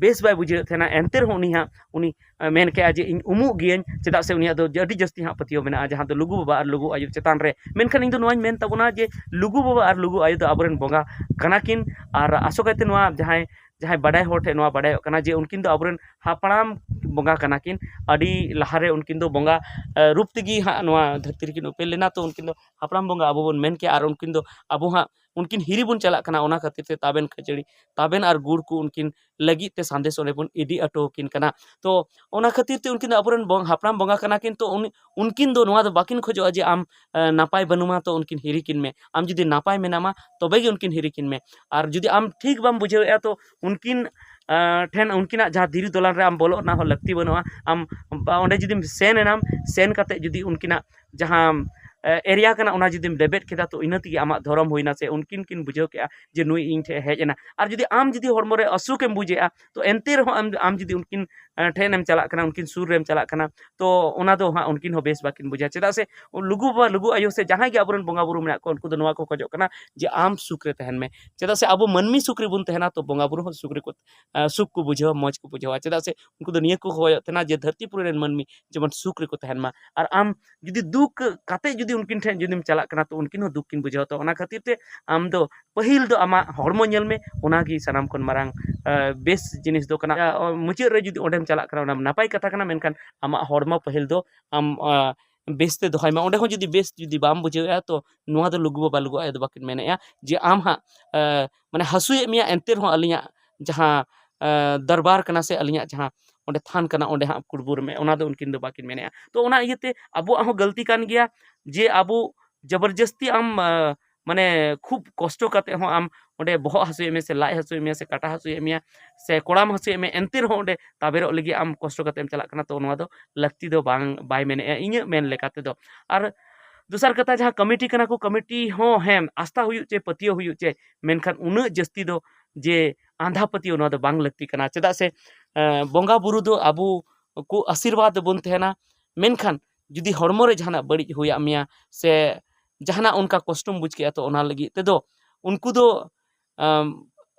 ᱵᱮᱥ ᱵᱟᱭ ᱵᱩᱡᱷᱟᱹᱣᱮᱫ ᱛᱟᱦᱮᱱᱟ, ᱮᱱᱛᱮ ᱨᱮᱦᱚᱸ ᱩᱱᱤ ᱦᱟᱸᱜ, ᱩᱱᱤ ᱢᱮᱱ ᱠᱮᱜᱼᱟ ᱡᱮ ᱤᱧ ᱩᱢᱩᱜ ᱜᱤᱭᱟᱹᱧ, ᱪᱮᱫᱟᱜ ᱥᱮ ᱩᱱᱤᱭᱟᱜ ᱫᱚ ᱟᱹᱰᱤ ᱡᱟᱹᱥᱛᱤ ᱦᱟᱸᱜ ᱯᱟᱹᱛᱭᱟᱹᱣ ᱢᱮᱱᱟᱜᱼᱟ, ᱡᱟᱦᱟᱸ ᱫᱚ ᱞᱩᱜᱩ ᱵᱟᱵᱟ ᱟᱨ ᱞᱩᱜᱩ ᱟᱭᱳ ᱪᱮᱛᱟᱱ ᱨᱮ᱾ ᱢᱮᱱᱠᱷᱟᱱ ᱤᱧ ᱫᱚ ᱱᱚᱣᱟᱧ ᱢᱮᱱ ᱛᱟᱵᱚᱱᱟ ᱡᱮ ᱞᱩᱜᱩ ᱵᱟᱵᱟ ᱟᱨ ᱞᱩᱜᱩ ᱟᱭᱳ ᱫᱚ ᱟᱵᱚᱨᱮᱱ ᱵᱚᱸᱜᱟ ᱠᱟᱱᱟ ᱠᱤᱱ, ᱟᱨ ᱟᱥᱚᱠᱟᱭᱛᱮ ᱱᱚᱣᱟ ᱡᱟᱦᱟᱸᱭ ᱡᱟᱦᱟᱸᱭ ᱵᱟᱰᱟᱭ ᱦᱚᱲ ᱴᱷᱮᱱ ᱱᱚᱣᱟ ᱵᱟᱰᱟᱭᱚᱜ ᱠᱟᱱᱟ ᱡᱮ ᱩᱱᱠᱤᱱ ᱫᱚ ᱟᱵᱚᱨᱮᱱ ᱦᱟᱯᱲᱟᱢ ᱵᱚᱸᱜᱟ ᱠᱟᱱᱟ ᱠᱤᱱ᱾ ᱟᱹᱰᱤ ᱞᱟᱦᱟᱨᱮ ᱩᱱᱠᱤᱱ ᱫᱚ ᱵᱚᱸᱜᱟ, ᱮ, ᱨᱩᱯ ᱛᱮᱜᱮ ᱦᱟᱸᱜ ᱱᱚᱣᱟ ᱫᱷᱟᱹᱨᱛᱤ ᱨᱮᱠᱤᱱ ᱩᱯᱮᱞ ᱞᱮᱱᱟ᱾ ᱛᱚ ᱩᱱᱠᱤᱱ ᱫᱚ ᱦᱟᱯᱲᱟᱢ ᱵᱚᱸᱜᱟ ᱟᱵᱚ ᱵᱚᱱ ᱢᱮᱱ ᱠᱮᱭᱟ, ᱟᱨ ᱩᱱᱠᱤᱱ ᱫᱚ ᱟᱵᱚ ᱦᱟᱸᱜ ᱩᱱᱠᱤᱱ ᱦᱤᱨᱤ ᱵᱚᱱ ᱪᱟᱞᱟᱜ ᱠᱟᱱᱟ, ᱚᱱᱟ ᱠᱷᱟᱹᱛᱤᱨ ᱛᱮ ᱛᱟᱵᱮᱱ ᱠᱷᱟᱹᱡᱟᱹᱲᱤ, ᱛᱟᱵᱮᱱ ᱟᱨ ᱜᱩᱲ ᱠᱚ ᱩᱱᱠᱤᱱ ᱞᱟᱹᱜᱤᱫ ᱛᱮ ᱥᱟᱸᱫᱮᱥ ᱚᱸᱰᱮ ᱵᱚᱱ ᱤᱫᱤ ᱦᱚᱴᱚ ᱟᱹᱠᱤᱱ ᱠᱟᱱᱟ᱾ ᱛᱚ ᱚᱱᱟ ᱠᱷᱟᱹᱛᱤᱨ ᱛᱮ ᱩᱱᱠᱤᱱ ᱫᱚ ᱟᱵᱚᱨᱮᱱ ᱵᱚᱝ-, ᱦᱟᱯᱲᱟᱢ ᱵᱚᱸᱜᱟ ᱠᱟᱱᱟ ᱠᱤᱱ᱾ ᱛᱚ ᱩᱱ-, ᱩᱱᱠᱤᱱ ᱫᱚ ᱱᱚᱣᱟ ᱫᱚ ᱵᱟᱹᱠᱤᱱ ᱠᱷᱚᱡᱚᱜᱼᱟ ᱡᱮ ᱟᱢ, ᱮ, ᱱᱟᱯᱟᱭ ᱵᱟᱹᱱᱩᱢᱟ ᱛᱚ ᱩᱱᱠᱤᱱ ᱦᱤᱨᱤ ᱠᱤᱱ ᱢᱮ᱾ ᱟᱢ ᱡᱩᱫᱤ ᱱᱟᱯᱟᱭ ᱢᱮᱱᱟᱢᱟ ᱛᱚᱵᱮ ᱜᱮ ᱩᱱᱠᱤᱱ ᱦᱤᱨᱤ ᱠᱤᱱ ᱢᱮ᱾ ᱟᱨ ᱡᱩᱫᱤ ᱟᱢ ᱴᱷᱤᱠ ᱵᱟᱢ ᱵᱩᱡᱷᱟᱹᱣᱮᱫᱼᱟ ᱛᱚ ᱩᱱᱠᱤᱱ, ᱮ, ᱴᱷᱮᱱ ᱩᱱᱠᱤᱱᱟᱜ ᱡᱟᱦᱟᱸ ᱫᱷᱤᱨᱤ ᱫᱚᱞᱟᱱ ᱨᱮ ᱟᱢ ᱵᱚᱞᱚᱜ ᱨᱮᱱᱟᱜ ᱦᱚᱸ ᱞᱟᱹᱠᱛᱤ ᱵᱟᱹᱱᱩᱜᱼᱟ᱾ ᱟᱢ ᱵᱟ-, ᱚᱸᱰᱮ ᱡᱩᱫᱤᱢ ᱥᱮᱱ ᱮᱱᱟᱢ, ᱥᱮᱱ ᱠᱟᱛᱮ ᱡᱩᱫᱤ ᱩᱱᱠᱤᱱᱟᱜ ᱡᱟᱦᱟᱸ, ᱮ, area ᱠᱟᱱᱟ ᱚᱱᱟ ᱡᱩᱫᱤᱢ ᱞᱮᱵᱮᱫ ᱠᱮᱫᱟ ᱛᱚ ᱤᱱᱟᱹ ᱛᱮᱜᱮ ᱟᱢᱟᱜ ᱫᱷᱚᱨᱚᱢ ᱦᱩᱭᱱᱟ, ᱥᱮ ᱩᱱᱠᱤᱱ ᱠᱤᱱ ᱵᱩᱡᱷᱟᱹᱣ ᱠᱮᱜᱼᱟ ᱡᱮ ᱱᱩᱭ ᱤᱧ ᱴᱷᱮᱱ ᱦᱮᱡ ᱮᱱᱟ᱾ ᱟᱨ ᱡᱩᱫᱤ ᱟᱢ ᱡᱩᱫᱤ ᱦᱚᱲᱢᱚ ᱨᱮ ᱚᱥᱩᱠ ᱮᱢ ᱵᱩᱡᱮᱜᱼᱟ ᱛᱚ ᱮᱱᱛᱮ ᱨᱮᱦᱚᱸ ᱟᱢ, ᱟᱢ ᱡᱩᱫᱤ ᱩᱱᱠᱤᱱ, ᱮ, ᱴᱷᱮᱱ ᱮᱢ ᱪᱟᱞᱟᱜ ᱠᱟᱱᱟ, ᱩᱱᱠᱤᱱ ᱥᱩᱨ ᱨᱮᱢ ᱪᱟᱞᱟᱜ ᱠᱟᱱᱟ ᱛᱚ ᱚᱱᱟ ᱫᱚ ᱦᱟᱸᱜ ᱩᱱᱠᱤᱱ ᱦᱚᱸ ᱵᱮᱥ ᱵᱟᱹᱠᱤᱱ ᱵᱩᱡᱟ᱾ ᱪᱮᱫᱟᱜ ᱥᱮ ᱞᱩᱜᱩ ᱵᱟᱵᱟ, ᱞᱩᱜᱩ ᱟᱭᱳ ᱥᱮ ᱡᱟᱦᱟᱸᱭ ᱜᱮ ᱟᱵᱚᱨᱮᱱ ᱵᱚᱸᱜᱟ ᱵᱩᱨᱩ ᱢᱮᱱᱟᱜ ᱠᱚᱣᱟ ᱩᱱᱠᱩ ᱫᱚ ᱱᱚᱣᱟ ᱠᱚ ᱠᱷᱚᱡᱚᱜ ᱠᱟᱱᱟ ᱡᱮ ᱟᱢ ᱥᱩᱠ ᱨᱮ ᱛᱟᱦᱮᱱ ᱢᱮ᱾ ᱪᱮᱫᱟᱜ ᱥᱮ ᱟᱵᱚ ᱢᱟᱹᱱᱢᱤ ᱥᱩᱠ ᱨᱮᱵᱚᱱ ᱛᱟᱦᱮᱱᱟ ᱛᱚ ᱵᱚᱸᱜᱟ ᱵᱩᱨᱩ ᱦᱚᱸ ᱥᱩᱠ ᱨᱮᱠᱚ, ᱮ, ᱥᱩᱠ ᱠᱚ ᱵᱩᱡᱷᱟᱹᱣᱟ, ᱢᱚᱡᱽ ᱠᱚ ᱵᱩᱡᱷᱟᱹᱣᱟ᱾ ᱪᱮᱫᱟᱜ ᱥᱮ ᱩᱱᱠᱩ ᱫᱚ ᱱᱤᱭᱟᱹ ᱠᱚ ᱠᱷᱚᱡᱚᱜ ᱛᱟᱦᱮᱱᱟ ᱡᱮ ᱫᱷᱟᱹᱨᱛᱤ ᱯᱩᱨᱤ ᱨᱮᱱ ᱢᱟᱹᱱᱢᱤ ᱡᱮᱢᱚᱱ ᱥᱩᱠ ᱨᱮᱠᱚ ᱛᱟᱦᱮᱱ ᱢᱟ᱾ ᱟᱨ ᱟᱢ ᱡᱩᱫᱤ ᱫᱩᱠ ᱠᱟᱛᱮ ᱡᱩᱫᱤ ᱩᱱᱠᱤᱱ ᱴᱷᱮᱱ ᱡᱩᱫᱤᱢ ᱪᱟᱞᱟᱜ ᱠᱟᱱᱟ ᱛᱚ ᱩᱱᱠᱤᱱ ᱦᱚᱸ ᱫᱩᱠ ᱠᱤᱱ ᱵᱩᱡᱷᱟᱹᱣᱟ᱾ ᱛᱚ ᱚᱱᱟ ᱠᱷᱟᱹᱛᱤᱨ ᱛᱮ ᱟᱢ ᱫᱚ ᱯᱟᱹᱦᱤᱞ ᱫᱚ ᱟᱢᱟᱜ ᱦᱚᱲᱢᱚ ᱧᱮᱞ ᱢᱮ, ᱚᱱᱟᱜᱮ ᱥᱟᱱᱟᱢ ᱠᱷᱚᱱ ᱢᱟᱨᱟᱝ, ᱮ, ᱵᱮᱥ ᱡᱤᱱᱤᱥ ᱫᱚ ᱠᱟᱱᱟ᱾ ᱮ, ᱢᱩᱪᱟᱹᱫ ᱨᱮ ᱡᱩᱫᱤ ᱚᱸᱰᱮᱢ ᱪᱟᱞᱟᱜ ᱠᱟᱱᱟ ᱚᱱᱟ ᱱᱟᱯᱟᱭ ᱠᱟᱛᱷᱟ ᱠᱟᱱᱟ, ᱢᱮᱱᱠᱷᱟᱱ ᱟᱢᱟᱜ ᱦᱚᱲᱢᱚ ᱯᱟᱹᱦᱤᱞ ᱫᱚ ᱟᱢ, ᱮ, ᱵᱮᱥᱛᱮ ᱫᱚᱦᱚᱭ ᱢᱟ᱾ ᱚᱸᱰᱮ ᱦᱚᱸ ᱡᱩᱫᱤ ᱵᱮᱥ ᱡᱩᱫᱤ ᱵᱟᱢ ᱵᱩᱡᱷᱟᱹᱣᱮᱫᱼᱟ ᱛᱚ ᱱᱚᱣᱟ ᱫᱚ ᱞᱩᱜᱩ ᱵᱟᱵᱟ ᱞᱩᱜᱩ ᱟᱭᱳ ᱫᱚ ᱵᱟᱹᱠᱤᱱ ᱢᱮᱱᱮᱫᱼᱟ ᱡᱮ ᱟᱢ ᱦᱟᱸᱜ, ᱮ, ᱢᱟᱱᱮ ᱦᱟᱹᱥᱩᱭᱮᱫ ᱢᱮᱭᱟ ᱮᱱᱛᱮ ᱨᱮᱦᱚᱸ ᱟᱹᱞᱤᱧᱟᱜ ᱡᱟᱦᱟᱸ, ᱮ, ᱫᱚᱨᱵᱟᱨ ᱠᱟᱱᱟ ᱥᱮ ᱟᱹᱞᱤᱧᱟᱜ ᱡᱟᱦᱟᱸ ᱚᱸᱰᱮ ᱛᱷᱟᱱ ᱠᱟᱱᱟ ᱚᱸᱰᱮ ᱦᱟᱸᱜ ᱠᱩᱲᱵᱩᱨ ᱢᱮ, ᱚᱱᱟ ᱫᱚ ᱩᱱᱠᱤᱱ ᱫᱚ ᱵᱟᱹᱠᱤᱱ ᱢᱮᱱᱮᱫᱼᱟ᱾ ᱛᱚ ᱚᱱᱟ ᱤᱭᱟᱹᱛᱮ ᱟᱵᱚᱣᱟᱜ ᱦᱚᱸ ᱜᱟᱹᱞᱛᱤ ᱠᱟᱱ ᱜᱮᱭᱟ ᱡᱮ ᱟᱵᱚ ᱡᱚᱵᱚᱨᱡᱚᱥᱛᱤ ᱟᱢ, ᱮ, ᱢᱟᱱᱮ ᱠᱷᱩᱵ ᱠᱚᱥᱴᱚ ᱠᱟᱛᱮ ᱦᱚᱸ ᱟᱢ ᱚᱸᱰᱮ ᱵᱚᱦᱚᱜ ᱦᱟᱹᱥᱩᱭᱮᱫ ᱢᱮᱭᱟ ᱥᱮ ᱞᱟᱡ ᱦᱟᱹᱥᱩᱭᱮᱫ ᱢᱮᱭᱟ ᱥᱮ ᱠᱟᱴᱟ ᱦᱟᱹᱥᱩᱭᱮᱫ ᱢᱮᱭᱟ ᱥᱮ ᱠᱚᱲᱟᱢ ᱦᱟᱹᱥᱩᱭᱮᱫ ᱢᱮᱭᱟ, ᱮᱱᱛᱮ ᱨᱮᱦᱚᱸ ᱚᱸᱰᱮ ᱛᱟᱵᱮᱨᱚᱜ ᱞᱟᱹᱜᱤᱫ ᱟᱢ ᱠᱚᱥᱴᱚ ᱠᱟᱛᱮ ᱮᱢ ᱪᱟᱞᱟᱜ ᱠᱟᱱᱟ, ᱛᱚ ᱱᱚᱣᱟ ᱫᱚ ᱞᱟᱹᱠᱛᱤ ᱫᱚ ᱵᱟᱝ, ᱵᱟᱭ ᱢᱮᱱᱮᱫᱼᱟ ᱤᱧᱟᱹᱜ ᱢᱮᱱ ᱞᱮᱠᱟ ᱛᱮᱫᱚ᱾ ᱟᱨ ᱫᱚᱥᱟᱨ ᱠᱟᱛᱷᱟ ᱡᱟᱦᱟᱸ ᱠᱚᱢᱤᱴᱤ ᱠᱟᱱᱟ ᱠᱚ, ᱠᱚᱢᱤᱴᱤ ᱦᱚᱸ ᱦᱮᱸ ᱟᱥᱛᱷᱟ ᱦᱩᱭᱩᱜ ᱪᱮ ᱯᱟᱹᱛᱭᱟᱹᱣ ᱦᱩᱭᱩᱜ ᱪᱮ, ᱢᱮᱱᱠᱷᱟᱱ ᱩᱱᱟᱹᱜ ᱡᱟᱹᱥᱛᱤ ᱫᱚ ᱡᱮ ᱟᱸᱫᱷᱟ ᱯᱟᱹᱛᱭᱟᱹᱣ ᱱᱚᱣᱟ ᱫᱚ ᱵᱟᱝ ᱞᱟᱹᱠᱛᱤ ᱠᱟᱱᱟ᱾ ᱪᱮᱫᱟᱜ ᱥᱮ, ᱮ, ᱵᱚᱸᱜᱟ ᱵᱩᱨᱩ ᱫᱚ ᱟᱵᱚ ᱠᱚ ᱟᱥᱤᱨᱵᱟᱫᱽ ᱵᱚᱱ ᱛᱟᱦᱮᱱᱟ, ᱢᱮᱱᱠᱷᱟᱱ ᱡᱩᱫᱤ ᱦᱚᱲᱢᱚ ᱨᱮ ᱡᱟᱦᱟᱱᱟᱜ ᱵᱟᱹᱲᱤᱡ ᱦᱩᱭᱟᱜ ᱢᱮᱭᱟ ᱥᱮ ᱡᱟᱦᱟᱱᱟᱜ ᱚᱱᱠᱟ ᱠᱚᱥᱴᱚᱢ ᱵᱩᱡᱽ ᱠᱮᱜᱼᱟ ᱛᱚ ᱚᱱᱟ ᱞᱟᱹᱜᱤᱫ ᱛᱮᱫᱚ ᱩᱱᱠᱩ ᱫᱚ, ᱟᱢ,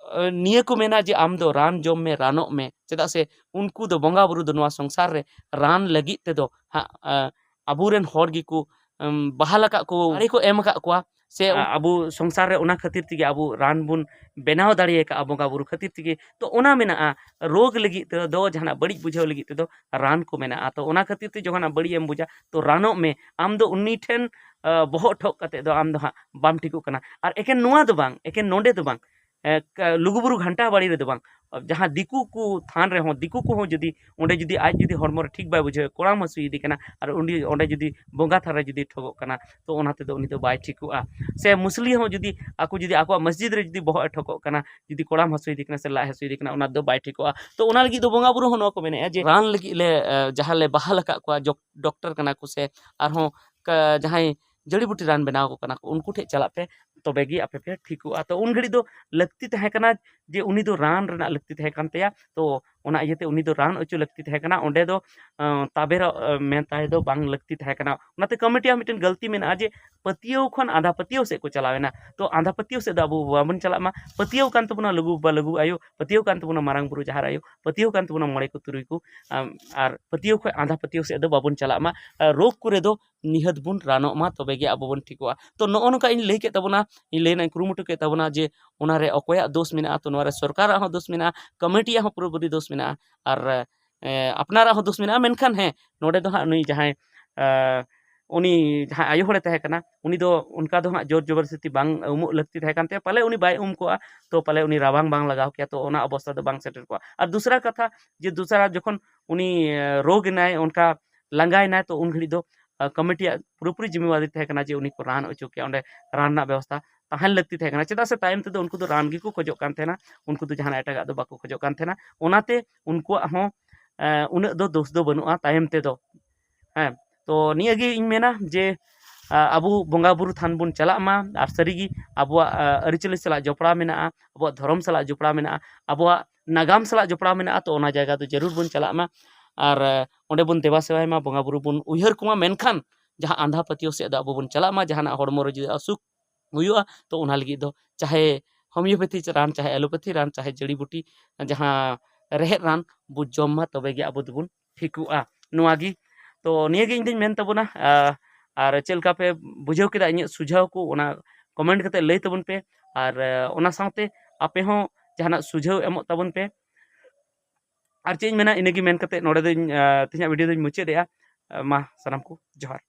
ᱱᱤᱭᱟᱹ ᱠᱚ ᱢᱮᱱᱟ ᱡᱮ ᱟᱢ ᱫᱚ ᱨᱟᱱ ᱡᱚᱢ ᱢᱮ, ᱨᱟᱱᱚᱜ ᱢᱮ᱾ ᱪᱮᱫᱟᱜ ᱥᱮ ᱩᱱᱠᱩ ᱫᱚ ᱵᱚᱸᱜᱟ ᱵᱩᱨᱩ ᱫᱚ ᱱᱚᱣᱟ ᱥᱚᱝᱥᱟᱨ ᱨᱮ ᱨᱟᱱ ᱞᱟᱹᱜᱤᱫ ᱛᱮᱫᱚ ᱦᱟᱸᱜ, ᱟ, ᱟᱵᱚᱨᱮᱱ ᱦᱚᱲ ᱜᱮᱠᱚ, ᱟᱢ, ᱵᱟᱦᱟᱞ ᱟᱠᱟᱫ ᱠᱚ, ᱫᱟᱲᱮ ᱠᱚ ᱮᱢ ᱟᱠᱟᱫ ᱠᱚᱣᱟ ᱥᱮ ᱟ-, ᱟᱵᱚ ᱥᱚᱝᱥᱟᱨ ᱨᱮ ᱚᱱᱟ ᱠᱷᱟᱹᱛᱤᱨ ᱛᱮᱜᱮ ᱟᱵᱚ ᱨᱟᱱ ᱵᱚᱱ ᱵᱮᱱᱟᱣ ᱫᱟᱲᱮ ᱟᱠᱟᱫᱼᱟ ᱵᱚᱸᱜᱟ ᱵᱩᱨᱩ ᱠᱷᱟᱹᱛᱤᱨ ᱛᱮᱜᱮ᱾ ᱛᱚ ᱚᱱᱟ ᱢᱮᱱᱟᱜᱼᱟ, ᱨᱳᱜᱽ ᱞᱟᱹᱜᱤᱫ ᱛᱮᱫᱚ, ᱡᱟᱦᱟᱱᱟᱜ ᱵᱟᱹᱲᱤᱡ ᱵᱩᱡᱷᱟᱹᱣ ᱞᱟᱹᱜᱤᱫ ᱛᱮᱫᱚ ᱨᱟᱱ ᱠᱚ ᱢᱮᱱᱟᱜᱼᱟ᱾ ᱛᱚ ᱚᱱᱟ ᱠᱷᱟᱹᱛᱤᱨ ᱛᱮ ᱡᱚᱠᱷᱚᱱ ᱟᱢ ᱵᱟᱹᱲᱤᱡ ᱮᱢ ᱵᱩᱡᱟ, ᱛᱚ ᱨᱟᱱᱚᱜ ᱢᱮ᱾ ᱟᱢ ᱫᱚ ᱩᱱᱤ ᱴᱷᱮᱱ, ᱟ, ᱵᱚᱦᱚᱜ ᱴᱷᱚᱠ ᱠᱟᱛᱮ ᱫᱚ ᱟᱢ ᱫᱚ ᱦᱟᱸᱜ ᱵᱟᱢ ᱴᱷᱤᱠᱚᱜ ᱠᱟᱱᱟ᱾ ᱟᱨ ᱮᱠᱮᱱ ᱱᱚᱣᱟ ᱫᱚ ᱵᱟᱝ, ᱮᱠᱮᱱ ᱱᱚᱰᱮ ᱫᱚ ᱵᱟᱝ, ᱮ, ᱠᱟ-, ᱞᱩᱜᱩᱵᱩᱨᱩ ᱜᱷᱟᱱᱴᱟ ᱵᱟᱲᱤ ᱨᱮᱫᱚ ᱵᱟᱝ, ᱡᱟᱦᱟᱸ ᱫᱤᱠᱩ ᱠᱚ ᱛᱷᱟᱱ ᱨᱮᱦᱚᱸ, ᱫᱤᱠᱩ ᱠᱚᱦᱚᱸ ᱡᱩᱫᱤ ᱚᱸᱰᱮ ᱡᱩᱫᱤ ᱟᱡ ᱡᱩᱫᱤ ᱦᱚᱲᱢᱚ ᱨᱮ ᱴᱷᱤᱠ ᱵᱟᱭ ᱵᱩᱡᱷᱟᱹᱣᱟ, ᱠᱚᱲᱟᱢ ᱦᱟᱹᱥᱩᱭᱮᱫᱮ ᱠᱟᱱᱟ, ᱟᱨ ᱩᱱᱤ ᱚᱸᱰᱮ ᱡᱩᱫᱤ ᱵᱚᱸᱜᱟ ᱛᱷᱟᱱ ᱨᱮ ᱡᱩᱫᱤ ᱴᱷᱚᱜᱚᱜ ᱠᱟᱱᱟ, ᱛᱚ ᱚᱱᱟ ᱛᱮᱫᱚ ᱩᱱᱤ ᱫᱚ ᱵᱟᱭ ᱴᱷᱤᱠᱚᱜᱼᱟ᱾ ᱥᱮ ᱢᱩᱥᱞᱤ ᱦᱚᱸ ᱡᱩᱫᱤ ᱟᱠᱚ ᱡᱩᱫᱤ ᱟᱠᱚᱣᱟᱜ ᱢᱚᱥᱡᱤᱫ ᱨᱮ ᱡᱩᱫᱤ ᱵᱚᱦᱚᱜ ᱮ ᱴᱷᱚᱠᱚᱜ ᱠᱟᱱᱟ, ᱡᱩᱫᱤ ᱠᱚᱲᱟᱢ ᱦᱟᱹᱥᱩᱭᱮᱫᱮ ᱠᱟᱱᱟ ᱥᱮ ᱞᱟᱡ ᱦᱟᱹᱥᱩᱭᱮᱫᱮ ᱠᱟᱱᱟ, ᱚᱱᱟ ᱫᱚ ᱵᱟᱭ ᱴᱷᱤᱠᱚᱜᱼᱟ᱾ ᱛᱚ ᱚᱱᱟ ᱞᱟᱹᱜᱤᱫ ᱫᱚ ᱵᱚᱸᱜᱟ ᱵᱩᱨᱩ ᱦᱚᱸ ᱱᱚᱣᱟ ᱠᱚ ᱢᱮᱱᱮᱫᱼᱟ ᱡᱮ ᱨᱟᱱ ᱞᱟᱹᱜᱤᱫ ᱞᱮ, ᱮ, ᱡᱟᱦᱟᱸ ᱞᱮ ᱵᱟᱦᱟᱞ ᱟᱠᱟᱫ ᱠᱚᱣᱟ, ᱡᱚᱠ-, ᱰᱚᱠᱴᱚᱨ ᱠᱟᱱᱟ ᱠᱚ ᱥᱮ ᱟᱨᱦᱚᱸ ᱠᱟ-, ᱡᱟᱦᱟᱸᱭ ᱡᱟᱹᱲᱤ ᱵᱩᱴᱤ ᱨᱟᱱ ᱵᱮᱱᱟᱣ ᱟᱠᱚ ᱠᱟᱱᱟ ᱠᱚ, ᱩᱱᱠᱩ ᱴᱷᱮᱱ ᱪᱟᱞᱟᱜ ᱯᱮ, ᱛᱚᱵᱮ ᱜᱮ ᱟᱯᱮ ᱯᱮ ᱴᱷᱤᱠᱚᱜᱼᱟ᱾ ᱛᱚ ᱩᱱ ᱜᱷᱟᱹᱲᱤᱡ ᱫᱚ ᱞᱟᱹᱠᱛᱤ ᱛᱟᱦᱮᱸ ᱠᱟᱱᱟ ᱡᱮ ᱩᱱᱤ ᱫᱚ ᱨᱟᱱ ᱨᱮᱱᱟᱜ ᱞᱟᱹᱠᱛᱤ ᱛᱟᱦᱮᱸ ᱠᱟᱱ ᱛᱟᱭᱟ᱾ ᱛᱚ ᱚᱱᱟ ᱤᱭᱟᱹᱛᱮ ᱩᱱᱤ ᱫᱚ ᱨᱟᱱ ᱚᱪᱚ ᱞᱟᱹᱠᱛᱤ ᱛᱟᱦᱮᱸ ᱠᱟᱱᱟ, ᱚᱸᱰᱮ ᱫᱚ, ᱟᱸ, ᱛᱟᱵᱮᱨ, ᱟᱸ, ᱢᱮᱱ ᱛᱟᱭ ᱫᱚ ᱵᱟᱝ ᱞᱟᱹᱠᱛᱤ ᱛᱟᱦᱮᱸ ᱠᱟᱱᱟ᱾ ᱚᱱᱟᱛᱮ ᱠᱚᱢᱤᱴᱤᱭᱟᱜ ᱢᱤᱫᱴᱮᱱ ᱜᱟᱹᱞᱛᱤ ᱢᱮᱱᱟᱜᱼᱟ ᱡᱮ ᱯᱟᱹᱛᱭᱟᱹᱣ ᱠᱷᱚᱱ ᱟᱸᱫᱷᱟ ᱯᱟᱹᱛᱭᱟᱹᱣ ᱥᱮᱫ ᱠᱚ ᱪᱟᱞᱟᱣ ᱮᱱᱟ᱾ ᱛᱚ ᱟᱸᱫᱷᱟ ᱯᱟᱹᱛᱭᱟᱹᱣ ᱥᱮᱫ ᱫᱚ ᱟᱵᱚ ᱵᱟᱵᱚᱱ ᱪᱟᱞᱟᱜ ᱢᱟ᱾ ᱯᱟᱹᱛᱭᱟᱹᱣ ᱠᱟᱱ ᱛᱟᱵᱚᱱᱟ ᱞᱩᱜᱩ ᱵᱟᱵᱟ, ᱞᱩᱜᱩ ᱟᱭᱳ, ᱯᱟᱹᱛᱭᱟᱹᱣ ᱠᱟᱱ ᱛᱟᱵᱚᱱᱟ ᱢᱟᱨᱟᱝ ᱵᱩᱨᱩ, ᱡᱟᱦᱮᱨ ᱟᱭᱳ, ᱯᱟᱹᱛᱭᱟᱹᱣ ᱠᱟᱱ ᱛᱟᱵᱚᱱᱟ ᱢᱚᱬᱮ ᱠᱚ, ᱛᱩᱨᱩᱭ ᱠᱚ, ᱟᱢ, ᱟᱨ ᱯᱟᱹᱛᱭᱟᱹᱣ ᱠᱷᱚᱱ ᱟᱸᱫᱷᱟ ᱯᱟᱹᱛᱭᱟᱹᱣ ᱥᱮᱫ ᱫᱚ ᱵᱟᱵᱚᱱ ᱪᱟᱞᱟᱜ ᱢᱟ᱾ ᱟᱨ ᱨᱳᱜᱽ ᱠᱚᱨᱮ ᱫᱚ ᱱᱤᱦᱟᱹᱛ ᱵᱚᱱ ᱨᱟᱱᱚᱜ ᱢᱟ, ᱛᱚᱵᱮ ᱜᱮ ᱟᱵᱚ ᱵᱚᱱ ᱴᱷᱤᱠᱚᱜᱼᱟ᱾ ᱛᱚ ᱱᱚᱜᱼᱚ ᱱᱚᱝᱠᱟ ᱤᱧ ᱞᱟᱹᱭ ᱠᱮᱫ ᱛᱟᱵᱚᱱᱟ, ᱤᱧ ᱞᱟᱹᱭ ᱨᱮᱱᱟᱜ ᱤᱧ ᱠᱩᱨᱩᱢᱩᱴᱩ ᱠᱮᱫ ᱛᱟᱵᱚᱱᱟ ᱡᱮ ᱚᱱᱟ ᱨᱮ ᱚᱠᱚᱭᱟᱜ ᱫᱳᱥ ᱢᱮᱱᱟᱜᱼᱟ, ᱛᱚ ᱱᱚᱣᱟ ᱨᱮ ᱥᱚᱨᱠᱟᱨᱟᱜ ᱦᱚᱸ ᱫᱳᱥ ᱢᱮᱱᱟᱜᱼᱟ, ᱠᱚᱢᱤᱴᱤᱭᱟᱜ ᱦᱚᱸ ᱯᱩᱨᱟᱹᱯᱩᱨᱤ ᱫᱳᱥ ᱢᱮᱱᱟᱜᱼᱟ, ᱟᱨ, ᱮ, ᱟᱯᱱᱟᱨᱟᱜ ᱦᱚᱸ ᱫᱳᱥ ᱢᱮᱱᱟᱜᱼᱟ᱾ ᱢᱮᱱᱠᱷᱟᱱ ᱦᱮᱸ, ᱱᱚᱰᱮ ᱫᱚ ᱦᱟᱸᱜ ᱱᱩᱭ ᱡᱟᱦᱟᱸᱭ, ᱮ, ᱩᱱᱤ ᱡᱟᱦᱟᱸᱭ ᱟᱭᱳ ᱦᱚᱲᱮ ᱛᱟᱦᱮᱸ ᱠᱟᱱᱟ, ᱩᱱᱤ ᱫᱚ ᱚᱱᱠᱟ ᱫᱚ ᱦᱟᱸᱜ ᱡᱳᱨ ᱡᱚᱵᱚᱨᱫᱚᱥᱛᱤ ᱵᱟᱝ ᱩᱢᱩᱜ ᱞᱟᱹᱠᱛᱤ ᱛᱟᱦᱮᱸ ᱠᱟᱱ ᱛᱟᱭᱟ, ᱯᱟᱞᱮ ᱩᱱᱤ ᱵᱟᱭ ᱩᱢ ᱠᱚᱜᱼᱟ, ᱛᱚ ᱯᱟᱞᱮ ᱩᱱᱤ ᱨᱟᱵᱟᱝ ᱵᱟᱝ ᱞᱟᱜᱟᱣ ᱠᱮᱭᱟ, ᱛᱚ ᱚᱱᱟ ᱚᱵᱚᱥᱛᱟ ᱫᱚ ᱵᱟᱝ ᱥᱮᱴᱮᱨ ᱠᱚᱜᱼᱟ᱾ ᱟᱨ ᱫᱩᱥᱨᱟ ᱠᱟᱛᱷᱟ, ᱡᱮ ᱫᱩᱥᱨᱟ ᱡᱚᱠᱷᱚᱱ ᱩᱱᱤ, ᱮ, ᱨᱳᱜᱽ ᱮᱱᱟᱭ, ᱚᱱᱠᱟ ᱞᱟᱸᱜᱟᱭᱮᱱᱟᱭ, ᱛᱚ ᱩᱱ ᱜᱷᱟᱹᱲᱤᱡ ᱫᱚ, ᱟ, ᱠᱚᱢᱤᱴᱤᱭᱟᱜ ᱯᱩᱨᱟᱹᱯᱩᱨᱤ ᱡᱤᱢᱢᱮᱣᱟᱨᱤ ᱛᱟᱦᱮᱸ ᱠᱟᱱᱟ ᱡᱮ ᱩᱱᱤ ᱠᱚ ᱨᱟᱱ ᱦᱚᱪᱚ ᱠᱮᱭᱟ, ᱚᱸᱰᱮ ᱨᱟᱱ ᱨᱮᱱᱟᱜ ᱵᱮᱵᱚᱥᱛᱷᱟ ᱛᱟᱦᱮᱱ ᱞᱟᱹᱠᱛᱤ ᱛᱟᱦᱮᱸ ᱠᱟᱱᱟ᱾ ᱪᱮᱫᱟᱜ ᱥᱮ ᱛᱟᱭᱚᱢ ᱛᱮᱫᱚ ᱩᱱᱠᱩ ᱫᱚ ᱨᱟᱱ ᱜᱮᱠᱚ ᱠᱷᱚᱡᱚᱜ ᱠᱟᱱ ᱛᱟᱦᱮᱱᱟ, ᱩᱱᱠᱩ ᱫᱚ ᱡᱟᱦᱟᱱᱟᱜ ᱮᱴᱟᱜᱟᱜ ᱫᱚ ᱵᱟᱠᱚ ᱠᱷᱚᱡᱚᱜ ᱠᱟᱱ ᱛᱟᱦᱮᱱᱟ᱾ ᱚᱱᱟᱛᱮ ᱩᱱᱠᱩᱣᱟᱜ ᱦᱚᱸ, ᱮ, ᱩᱱᱟᱹᱜ ᱫᱚ ᱫᱳᱥ ᱫᱚ ᱵᱟᱹᱱᱩᱜᱼᱟ ᱛᱟᱭᱚᱢ ᱛᱮᱫᱚ᱾ ᱦᱮᱸ, ᱛᱚ ᱱᱤᱭᱟᱹ ᱜᱮ ᱤᱧ ᱢᱮᱱᱟ ᱡᱮ, ᱟ, ᱟᱵᱚ ᱵᱚᱸᱜᱟ ᱵᱩᱨᱩ ᱛᱷᱟᱱ ᱵᱚᱱ ᱪᱟᱞᱟᱜ ᱢᱟ, ᱟᱨ ᱥᱟᱹᱨᱤᱜᱮ ᱟᱵᱚᱣᱟᱜ, ᱟ, ᱟᱹᱨᱤᱪᱟᱹᱞᱤ ᱥᱟᱞᱟᱜ ᱡᱚᱯᱲᱟᱣ ᱢᱮᱱᱟᱜᱼᱟ, ᱟᱵᱚᱣᱟᱜ ᱫᱷᱚᱨᱚᱢ ᱥᱟᱞᱟᱜ ᱡᱚᱯᱲᱟᱣ ᱢᱮᱱᱟᱜᱼᱟ, ᱟᱵᱚᱣᱟᱜ ᱱᱟᱜᱟᱢ ᱥᱟᱞᱟᱜ ᱡᱚᱯᱲᱟᱣ ᱢᱮᱱᱟᱜᱼᱟ, ᱛᱚ ᱚᱱᱟ ᱡᱟᱭᱜᱟ ᱫᱚ ᱡᱟᱹᱨᱩᱲ ᱵᱚᱱ ᱪᱟᱞᱟᱜ ᱢᱟ᱾ ᱟᱨ, ᱟ, ᱚᱸᱰᱮ ᱵᱚᱱ ᱫᱮᱵᱟ ᱥᱮᱵᱟᱭ ᱢᱟ, ᱵᱚᱸᱜᱟ ᱵᱩᱨᱩ ᱵᱚᱱ ᱩᱭᱦᱟᱹᱨ ᱠᱚᱢᱟ, ᱢᱮᱱᱠᱷᱟᱱ ᱡᱟᱦᱟᱸ ᱟᱸᱫᱷᱟ ᱯᱟᱹᱛᱭᱟᱹᱣ ᱥᱮᱫ ᱫᱚ ᱟᱵᱚ ᱵᱚᱱ ᱪᱟᱞᱟᱜ ᱢᱟ᱾ ᱡᱟᱦᱟᱱᱟᱜ ᱦᱚᱲᱢᱚ ᱨᱮ ᱡᱩᱫᱤ ᱚᱥᱩᱠ ᱦᱩᱭᱩᱜᱼᱟ, ᱛᱚ ᱚᱱᱟ ᱞᱟᱹᱜᱤᱫ ᱫᱚ ᱪᱟᱦᱮ ᱦᱳᱢᱤᱭᱳᱯᱮᱛᱷᱤ ᱨᱟᱱ, ᱪᱟᱦᱮ ᱮᱞᱳᱯᱮᱛᱷᱤ ᱨᱟᱱ, ᱪᱟᱦᱮ ᱡᱟᱹᱲᱤ ᱵᱩᱴᱤ, ᱡᱟᱦᱟᱸ ᱨᱮᱦᱮᱫ ᱨᱟᱱ ᱵᱚ ᱡᱚᱢ ᱢᱟ, ᱛᱚᱵᱮ ᱜᱮ ᱟᱵᱚ ᱫᱚᱵᱚᱱ ᱴᱷᱤᱠᱚᱜᱼᱟ᱾ ᱱᱚᱣᱟ ᱜᱮ, ᱛᱚ ᱱᱤᱭᱟᱹ ᱜᱮ ᱤᱧ ᱫᱚᱧ ᱢᱮᱱ ᱛᱟᱵᱚᱱᱟ, ᱟ, ᱟᱨ ᱪᱮᱫ ᱞᱮᱠᱟ ᱯᱮ ᱵᱩᱡᱷᱟᱹᱣ ᱠᱮᱫᱟ ᱤᱧᱟᱹᱜ ᱥᱩᱡᱷᱟᱹᱣ ᱠᱚ, ᱚᱱᱟ ᱠᱚᱢᱮᱱᱴ ᱠᱟᱛᱮ ᱞᱟᱹᱭ ᱛᱟᱵᱚᱱ ᱯᱮ᱾ ᱟᱨ ᱚᱱᱟ ᱥᱟᱶᱛᱮ ᱟᱯᱮ ᱦᱚᱸ ᱡᱟᱦᱟᱱᱟᱜ ᱥᱩᱡᱷᱟᱹᱣ ᱮᱢᱚᱜ ᱛᱟᱵᱚᱱ ᱯᱮ᱾ ᱟᱨ ᱪᱮᱫ ᱤᱧ ᱢᱮᱱᱟ, ᱤᱱᱟᱹᱜᱮ ᱢᱮᱱ ᱠᱟᱛᱮ ᱱᱚᱰᱮ ᱫᱚᱧ ᱛᱮᱦᱮᱧᱟᱜ ᱵᱷᱤᱰᱤᱭᱳ ᱫᱚᱧ ᱢᱩᱪᱟᱹᱫ ᱮᱫᱟ᱾ ᱢᱟ ᱥᱟᱱᱟᱢ ᱠᱚ ᱡᱚᱦᱟᱨ᱾